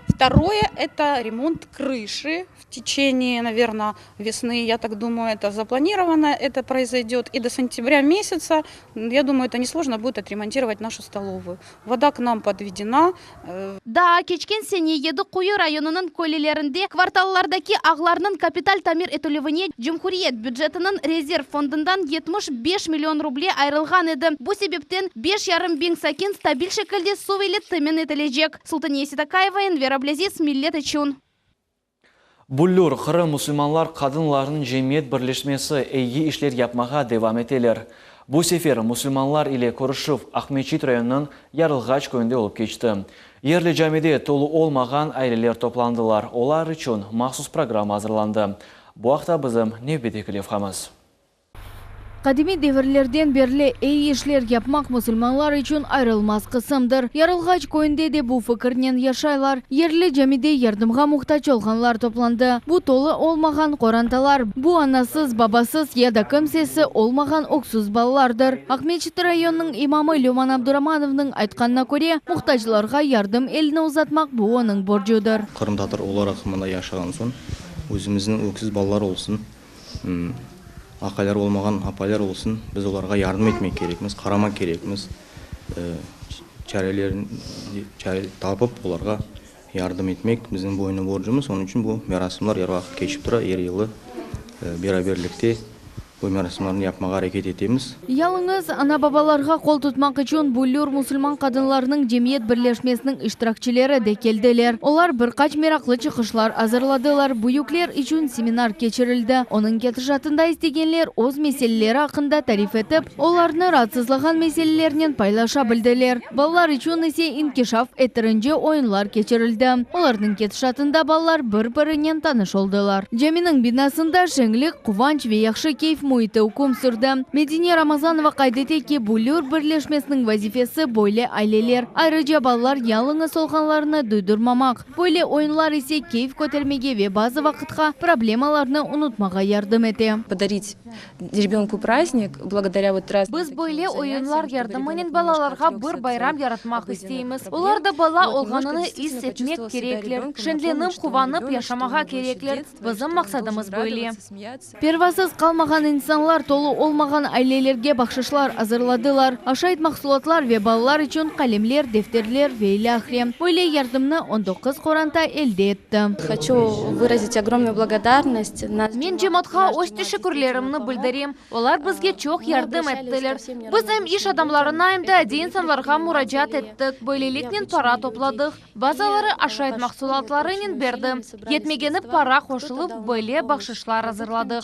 Второе – это ремонт крыши в течение, наверное, весны, я так думаю, это запланировано, это произойдет. И до сентября месяца, я думаю, это несложно будет отремонтировать нашу столовую. Вода к нам подведена. Э, Daa keçken sene Yedi Quyu rayonınıñ köylerinde kvartallardaki ağlarnıñ kapital tamir etilüvine cumhuriyet bücetiniñ rezerv fondundan 75 million ruble ayırılğan edi. Bu sebepten 5,5 biñ sakin stabil şekilde suv ile temin etilecek. Sultaniye Seytakayeva, Enver Ablâziz, Millet içün. Büllür, Qırım musulmanlar qadınlarınıñ cemiyet birleşmesi eyi işler yapmağa devam eteler. Bu sefer musulmanlar ile körüşüv Aqmeçit rayonınıñ Yarılğaç köyünde olıp keçti. Yerli camide tolu olmağan aileler toplandılar, olar içün mahsus programma azırlandı. Bu aqta bizim nevbetteki levhamız. Qadimiy devirlerden berli eyi işler yapmaq musulmanlar içün ayırılmaz qısımdır. Yarılğaç köyünde de bu fikirnen yaşaylar. Yerli camide yardımğa muhtac olğanlar toplandı. Bu tolu olmağan qorantalar, bu anasız, babasız ya da kimsesi olmağan öksüz balalardır. Aqmeçit rayonınıñ imamı Lüman Abduramanovnıñ aytqanına köre, muhtaclarğa yardım elini uzatmaq bu onıñ borcudır. Qırımtatar olaraq mında yaşağan soñ, özümizniñ öksüz balalar olsun, Aqaylar olmağan apaylar olsun, biz olarğa yardım etmek kerekmiz, qaramaq kerekmiz, çarelerin çare tapıp olarğa yardım etmek bizim boynu borcumız. Onıñ içün bu merasimler er vaqıt keçip tura, er yılı beraberlikte bu merasimlerni yapmağa areket etemiz. Yalıñız ana-babalarğa qol tutmaq içün Büllür musulman qadınlarınıñ cemiyet birleşmesiniñ iştirakçileri de keldiler. Olar bir qaç meraqlı çıqışlar azırladılar, büyükler içün seminar keçirildi. Onıñ ketişatında istegenler öz meseleleri aqqında tarif etip, olarnı raatsızlağan meselelernen paylaşa bildiler. Balalar içün ise inkişaf ettirinci oyunlar keçirildi. Olarnıñ ketişatında balalar bir-birinen tanış oldılar. Caminiñ binasında şeñlik, quvanç ve yahşı keyf müiti üküm sürdi. Medine Ramazanova qayd ete ki, Büllür birleşmesiniñ vazifesi böyle aileler, ayrıca balalar yalıñız olğanlarını duydurmamaq. Böyle oyunlar ise keyf kötermege ve bazı vaqıtqa problemalarnı unutmağa yardım ete. Podarit Rebönku prazdnik, blagodarâ vot raznym Biz böyle oyunlar yardımınen balalarğa bir bayram yaratmaq isteymiz. Olar da bala olğanını is etmek kerekler, şeñlenip, quvanıp yaşamağa kerekler. Bizim maqsadımız böyle. Pervasız qalmağan. İnsanlar tolu olmağan ailelerge bahşışlar azırladılar, aşayt mahsulatlar ve balalar içün qalemler, defterler ve ilâhre. Böyle yardımnı 19 qoranta elde etti. Hoçu vırazit ogromnuyu blagodarnost. Men cemaatqa öz teşekkürlerimni bildirem. Olar bizge çoq yardım ettiler. Biz em iş adamlarına, em de adiy insanlarğa muracaat ettik. Böyleliknen para topladıq. Bazıları aşayt mahsulatlarınen berdi. Yetmegeni para qoşulıp, böyle bahşışlar azırladıq.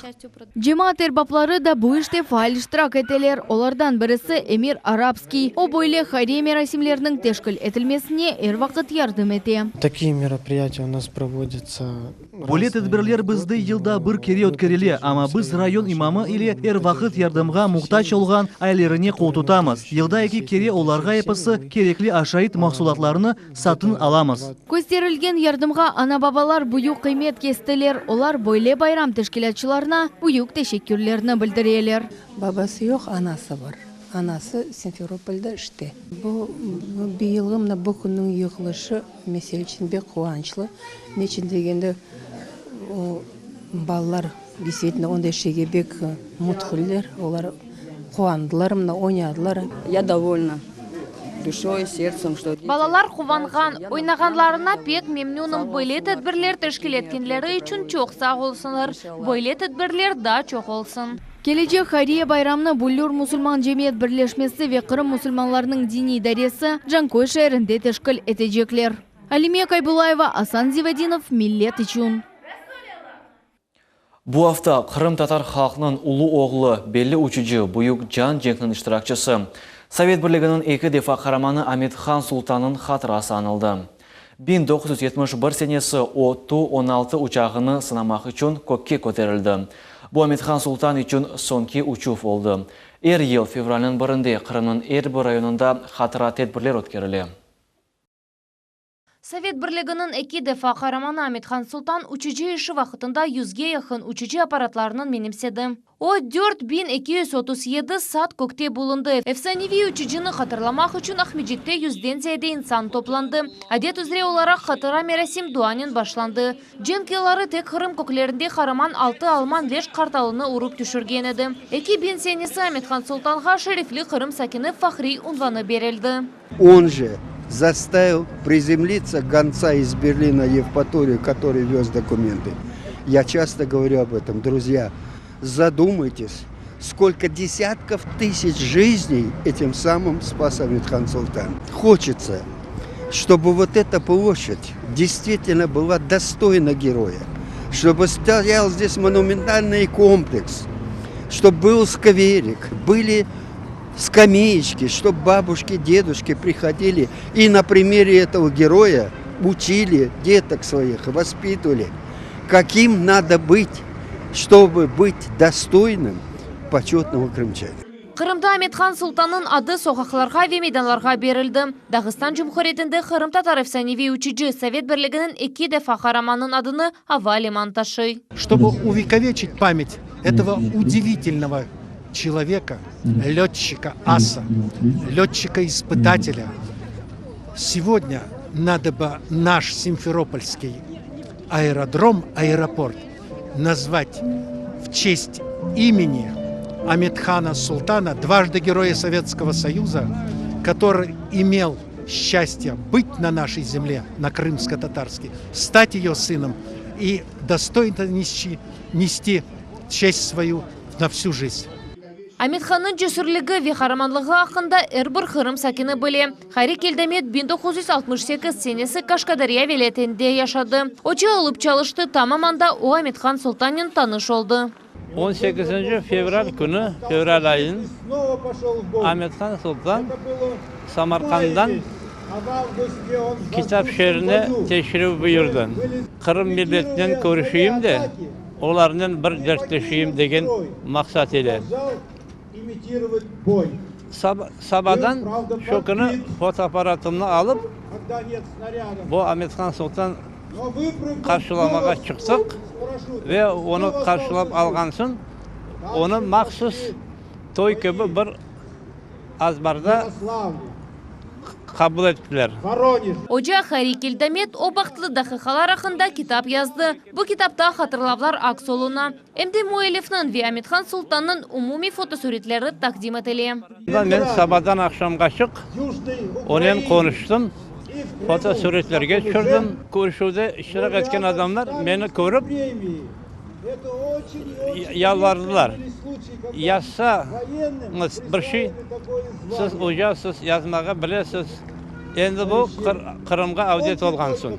Cemaat erbapları da bu işte faal iştirak eteler. Olardan birisi Emir Arapskiy. O, böyle hayriye merasimleriniñ teşkil etilmesine er vaqıt yardım ete. Takiye meropriyatiya u nas provodyatsya. Böyle tedbirler bizde yılda bir kere ötkerile, amma biz rayon imamı ile er vaqıt yardımğa muhtac olğan ailelerine qoltutamız. Yılda eki kere olarğa episi kerekli aşayt mahsulatlarını satın alamız. Kösterilgen yardımğa ana-babalar büyük qıymet kestiler. Olar böyle bayram teşkilâtçılarına büyük teşekkürlerini bildireler. Babası yoq, anası bar. Anası Simferopolda işte. Bu bıyılğı mına bu künniñ yığılışı mesel içün bek quvançlı. Neçün degende, o balalar destvitelno onday şeyge bek mutluler, olar quvandılar, mına oynadılar. Ya dovolna duşoy, serdtsem, çto deti. Balalar quvanğan, oynağanlarına pek memnünim. Böyle tedbirler teşkil etkenleri içün çoq sağ olsunlar. Böyle tedbirler daa çoq olsun. Kelecek hayriye bayramnı Büllür musulman cemiyet birleşmesi ve Qırım musulmanlarınıñ diniy idaresi Canköy şeerinde teşkil etecekler. Alime Kaybulayeva, Asan Zivadinov, Millet içün. Bu afta qırımtatar halqınıñ ulu oğlu, belli uçucı, Büyük Can cenkiniñ iştirakçisi, Sovet Birliginiñ eki defa qaramanı Amet-Han Sultannıñ hatırası añıldı. 1971 senesi o Tu-16 uçağını sınamaq içün kökke köterildi. Bu Amet-Han Sultan içün soñki uçuv oldı. Er yıl fevralniñ birinde Qırımnıñ er bir rayonında hatıra tedbirler ötkerile. Sovet Birliginiñ eki defa qaramanı Amet-Han Sultan uçucı işi vaqıtında yüzge yaqın uçucı apparatlarnıñ menimsedi. O, 4237 saat kökte bulundı. Efsaneviy uçucını hatırlamaq içün Aqmescitte yüzden ziyade insan toplandı. Adet üzre olaraq hatıra merasim duanen başlandı. Cenk yılları tek Qırım köklerinde qaraman altı alman leş qartalını urıp tüşürgen edi. 2000 senesi Amet-Han Sultanğa şerefli Qırım sakini fahriy unvanı berildi. On же заставил приземлиться гонца из Берлина Евпаторию, который вез документы. Я часто говорю об этом, друзья, задумайтесь, сколько десятков тысяч жизней этим самым спас Аметхан Султан. Хочется, чтобы вот эта площадь действительно была достойна героя, чтобы стоял здесь монументальный комплекс, чтобы был скверик, были скамеечки, чтобы бабушки, дедушки приходили и на примере этого героя учили деток своих, воспитывали, каким надо быть, чтобы быть достойным почетного крымчанина. Qırımda Amet-Han Sultannıñ adı soqaqlarğa ve meydanlarğa berildi. Dağıstan Cumhuriyetinde qırımtatar efsaneviy uçucı, Sovet Birliginiñ eki defa qaramanınıñ adını ava limanı taşıy. Чтобы увековечить память этого удивительного человека, летчика аса, летчика-испытателя, сегодня надо бы наш Симферопольский аэродром, аэропорт назвать в честь имени Аметхана Султана, дважды Героя Советского Союза, который имел счастье быть на нашей земле, на крымско-татарской, стать ее сыном и достойно нести, нести честь свою на всю жизнь. Amethannıñ cesürligi ve qaramanlığı aqqında er bir Qırım sakini bile. Hayri Keldamet 1968 senesi Kaşkadarya vilâyetinde yaşadı. Oca olıp çalıştı, tamam anda o Amethan Sultannen tanış oldı. 18 fevral künü, fevral ayınıñ, Amethan Sultan Samarqanddan Kitap şeerine teşrif buyurdı. Qırım milletinen körüşeyim de, olarnen bir dertleşeyim degen maqsat ile. Sabadan şu künü fotoapparatımnı alıp, bu Amethan Sultan qarşılamağa çıqtıq ve onı qarşılap alğan soñ, onı mahsus toy kibi bir azbarda. qabul ettiler. Oca Hayri Keldamet o bahtlı daqiqalar aqqında kitap yazdı. Bu kitapta hatırlavlar aks oluna. Em de müellifniñ ve Amethan Sultannıñ umumiy fotosuretleri taqdim etile. Men sabadan aqşamğaçıq onen qonuştım, fotosuretlerge tüşürdim. Körüşüvde iştirak etken adamlar meni körip, yalvardılar, Yazsañız bir şey, siz ocasız, yazmağa bilesiz, endi bu Qırımğa avdet olğan soñ.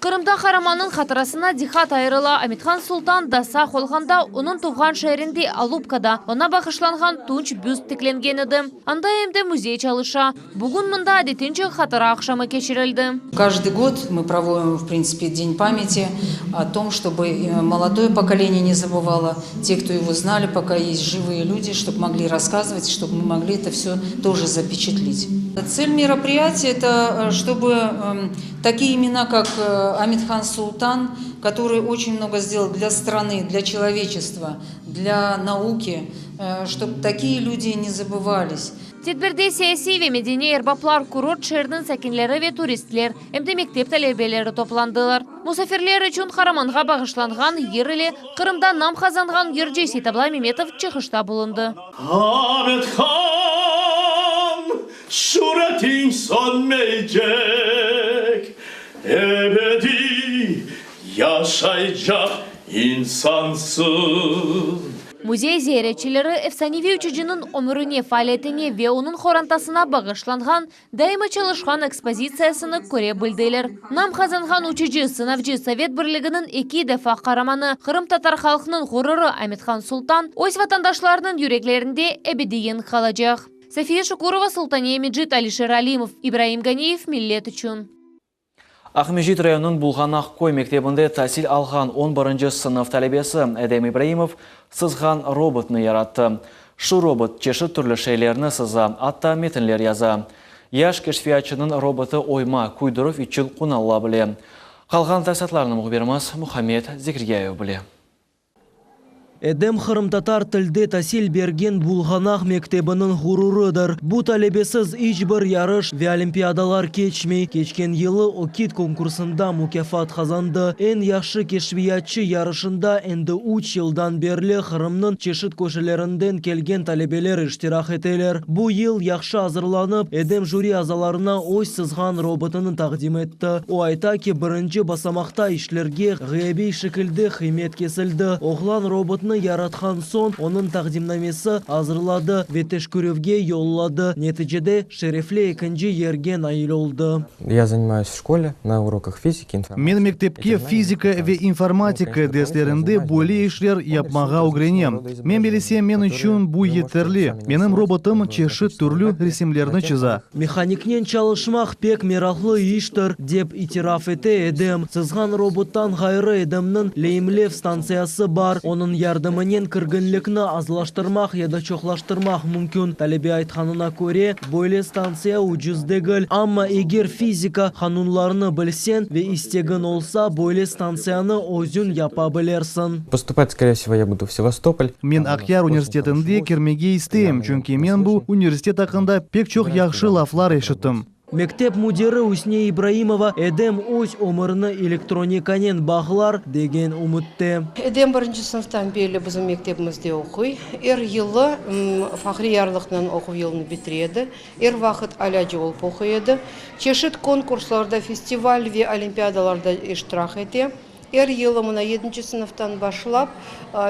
Qırımda qaramannıñ hatırasına diqqat ayırıla. Amethan Sultan da sağ olğanda, onıñ tuvğan şeerinde, Alupkada, oña bağışlanğan tunç büst tiklengen edi. Anda em de müzey çalışa. Bugün mında adetince hatıra aqşamı keçirildi. Каждый год мы проводим, в принципе, День памяти о том, чтобы молодое поколение не забывало, те, кто его знали, пока есть живые люди, чтобы могли рассказывать, чтобы мы могли это все тоже запечатлить. Цель мероприятия – это чтобы такие имена, как Аметхан Султан, который очень много сделал для страны, для человечества, для науки, чтобы такие люди не забывались. Tedbirde siyasiy ve medeniy erbaplar, kurort şeeriniñ sakinleri ve turistler, em de mektep talebeleri toplandılar. Musafirler içün qaramanğa bağışlanğan yır ile Qırımda nam qazanğan yırcı Seytablay Memetov çıqışta bulundı. Amet han, suretiñ sönmeycek, Ebediy yaşaycaq insansıñ. Müzey ziyaretçileri efsaneviy uçucınıñ ömürine, faaliyetine ve onıñ qorantasına bağışlanğan daima çalışqan ekspozitsiyasını köre bildiler. Nam qazanğan uçucı, sınavcı, Sovet Birliginiñ eki defa qaramanı, qırımtatar halqınıñ ğururı Amethan Sultan öz vatandaşlarınıñ yüreklerinde ebediyen qalacaq. Safiye Şukurova, Sultaniye Mecit, Alişer Alimov, İbraim Ganiyev, Millet içün. Aqmescit rayonınıñ Bulğanaq köy mektebinde tasil alğan on birinci sınıf talebesi Edem İbraimov sızğan robotnı yarattı. Şu robot çeşit türlü şeylerni sıza, atta metinler yaza. Yaş keşfiyatçınıñ robotı oyma, küydürüv içün qunanıla bile. Qalğan tafsilâtlarnı mühbirimiz Muhammed Zekiryayev bile. Edem qırımtatar tilde tasil bergen Bulğanaq mektebiniñ ğururıdır. Bu talebesiz iç bir yarış ve olimpiadalar keçmey. Keçken yılı ÖKİD konkursında mukâfat qazandı. Eñ yahşı keşfiyatçı yarışında endi üç yıldan berli Qırımnıñ çeşit köşelerinden kelgen talebeler iştirak eteler. Bu yıl yahşı azırlanıp, Edem jüri azalarına öz sızğan robotını taqdim etti. O ayta ki, birinci basamaqta işlerge ğıyabiy şekilde qıymet kesildi. Oğlan robotnı yaratqan soñ, onıñ taqdimnamesi azırladı ve teşkerüvge yolladı. Neticede, şerefli ekinci yerge nail oldı. Ya zaнимаюсь в şkole na urokah fiziki, informatika. Men mektepke fizika ve informatika derslerinde böyle işler yapmağa ögrenem. Men bilesem, men içün bu yeterli. Menim robotım çeşit türlü resimlerni çıza. Mehaniknen çalışmaq pek meraqlı iştir, dep itiraf ete Edem. Sızğan robottan ğayrı Edemniñ leyimlev stantsiyası bar, onıñ yardımınen kirginlikni azlaştırmaq ya da çoqlaştırmaq mümkün. Talebe aytqanına köre, böyle stantsiya ucuz degil, amma eger fizika qanunlarını bilseñ ve istegiñ olsa, böyle stantsiyanı özüñ yapa bilersiñ. Postupat, skoreye vsego, ya budu v Sevastopol. Men Aqyar universitetinde kirmege isteyim, çünki men bu universitet aqqında pek çoq yahşı laflar eşittim. Mektep müdiri Üsniye İbraimova, Edem öz ömürini elektronikanen bağlar, degen ümütte. Edem birinci sınıftan berli bizim mektebimizde oquy. Er yılı fahriy yarlıqnen oquv yılını bitire edi. Er vaqıt alâcı olıp oquy edi. Çeşit konkurslarda, festival ve olimpiadalarda iştirak ete. Er yılı mına yedinci sınıftan başlap,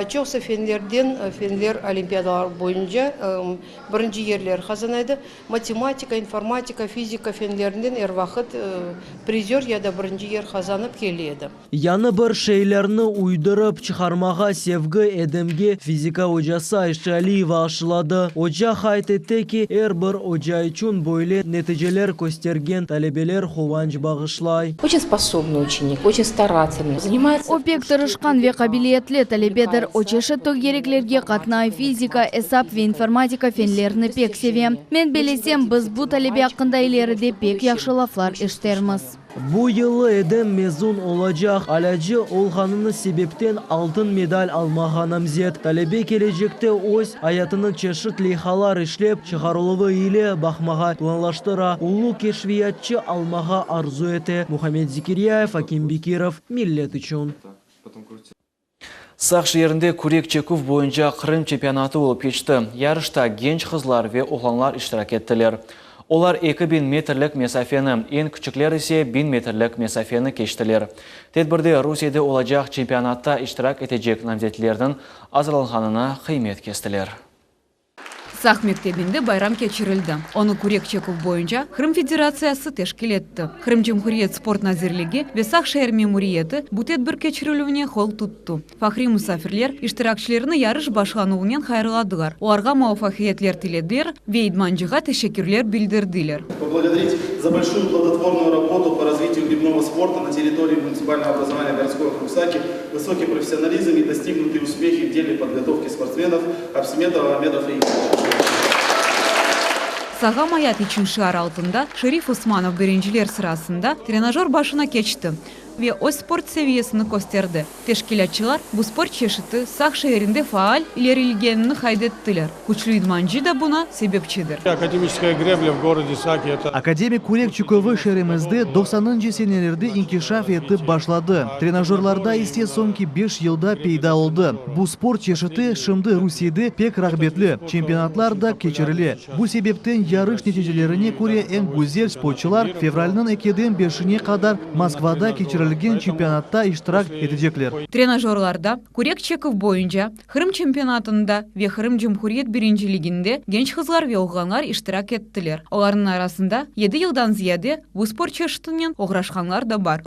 çoqsa fenlerden fenler olimpiadaları boyunca birinci yerler qazana edi. Matematika, informatika, fizika fenlerinden er vaqıt prizör ya da birinci yer qazanıp kele edi. Yañı bir şeylerni uydurıp çıqarmağa sevgi Edemge fizika ocası Ayşe Aliyeva aşıladı. Oca qayd ete ki, er bir oca içün böyle neticeler köstergen talebeler quvanç bağışlay. Oçen sposobnıy uçenik, oçen staratelnıy, zaнимается. O pek tırışqan ve qabiliyetli talebedir. O çeşit tögereklerge qatnay, fizika, esap ve informatika fenlerini pek seve. Men belesem, biz bu talebe aqqında ileride pek yahşı laflar eşitermiz. Bu yılı Edem mezun olacaq, alâcı olğanını sebepten altın medal almağa namzet. Talebe kelecekte öz ayatını çeşit leyhalar işlep çıqarıluvı ile baqmağa planlaştıra, ulu keşfiyatçı almağa arzu ete. Muhammed Zekiryayev, Akim Bekirov, Millet içün. Saq şeerinde kürek çeküv boyunca Qırım çempionatı olıp keçti. Yarışta genç qızlar ve oğlanlar iştirak ettiler. Olar 2000 metrlik mesafeni, eñ küçükler ise 1000 metrlik mesafeni keçtiler. Tedbirde Rusiyede olacaq çempionatta iştirak etecek namzetlerniñ azırlanğanına qıymet kestiler. Saq mektebinde bayram keçirildi. Onı kürek çeküv boyunca Qırım Federatsiyası teşkil etti. Qırım Cumhuriyet Sport nazirligi ve Saq şeer memuriyeti bu tedbir keçirilüvine qol tuttı. Fahriy musafirler iştirakçilerni yarış başlanuvınen hayırladılar, olarğa muvafaqiyetler tilediler ve idmancığa teşekkürler bildirdiler. Poblagodarit za bolşuyu plodotvornuyu rabotu po razvitiyu gribnogo sporta na territorii municipalnogo obrazovaniya Gorodskoy okrug Saki, vısokiy professionalizm i dostignutıye uspehi v dele podgotovki sportsmenov Absemetova Ameda Feyzovıç. Sağlam ayat içün şiar altında Şerif Osmanov birinciler sırasında trenajör başına keçti ve öz sport seviyesini kösterdi. Teşkilâtçılar bu sport çeşiti Saq şeerinde faal ilerilgenini qayd ettiler, küçlü idmancı da buña sebepçidir. Akademiçeskaya greblya v gorode Saki eto. Akademik kürek çeküvi şeerimizde doqsanıncı senelerde inkişaf etip başladı, trenajörlarda ise soñki beş yılda peyda oldı. Bu sport çeşiti şimdi Rusiyede pek rağbetli, çempionatlar da keçirile. Bu sebepten yarış neticelerine köre eñ güzel sportçılar fevralniñ ekiden beşine qadar Moskvada keçirilgen çempionatta iştirak etecekler. Trenajörlarda kürek çeküv boyunca Qırım çempionatında ve Qırım cumhuriyet birinciliginde genç qızlar ve oğlanlar iştirak ettiler. Olarnıñ arasında yedi yıldan ziyade bu sport çeşitinen oğraşqanlar da bar.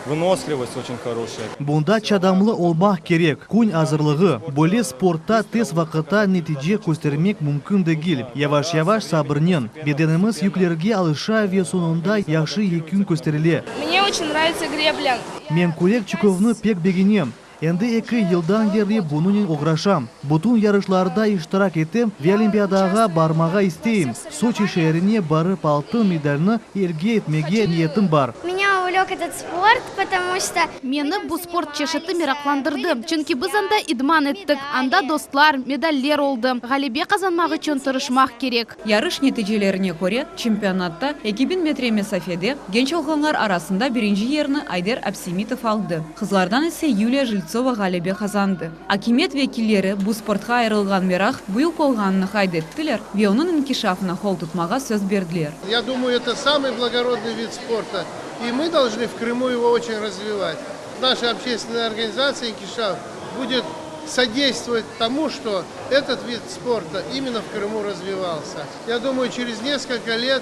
Vınoslivost oçen horoşaya. Bunda çadamlı olmaq kerek, kün azırlığı. Böyle sportta tez vaqıtta netice köstermek mümkün degil. Yavaş-yavaş, sabırnen. Bedenimiz yüklerge alışa ve soñunda yahşı yekün kösterile. Mne oçen nravitsya greblya. Men kürek çeküvni pek begenem. Endi eki yıldan berli bunınen oğraşam. Bütün yarışlarda iştirak etem ve Olimpiadağa barmağa isteyim. Soçi şeerine barıp altın medalni elge etmege niyetim bar. Menya uvlek etot sport, potomu çto. Meni bu sport çeşiti meraqlandırdı, çünki biz anda idman ettik, anda dostlar, medaller oldı. Ğalebe qazanmaq içün tırışmaq kerek. Yarış neticelerine köre, çempionatta 2000 metre mesafede genç oğlanlar arasında birinci yerni Ayder Absemitov aldı, qızlardan ise Yuliya Jiltsova ğalebe qazandı. Akimiyet vekilleri bu sportqa ayırılğan meraq büyük olğanını qayd ettiler ve onıñ inkişafına qol tutmağa söz berdiler. Ya dumayu, eto samıy blagorodnıy vid sporta, i mı dolžnı v Krımu ego oçen razvivat. Naşa obşçestvennaya organizatsiya İnkişaf budet sodeystvovat tomu, çto etot vid sporta imenno v Krımu razvivalsâ. Ya dumayu, çerez neskolko let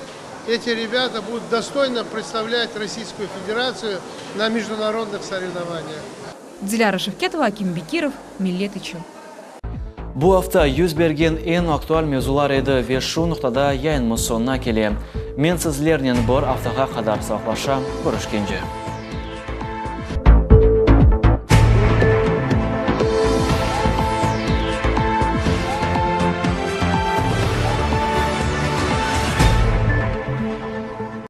eti rebâta budut dostoyno predstavlât Rossiyskuyu Federatsiyu na mejdunarodnıh sorevnovaniyah. Dilâra Şevketova, Akim Bekirov, Millet içün. Bu afta yüz bergen eñ aktual mevzular edi ve şu noqtada yayınımız soñuna kele. Men sizlernen bir aftağa qadar sağlıqlaşam, körüşkence.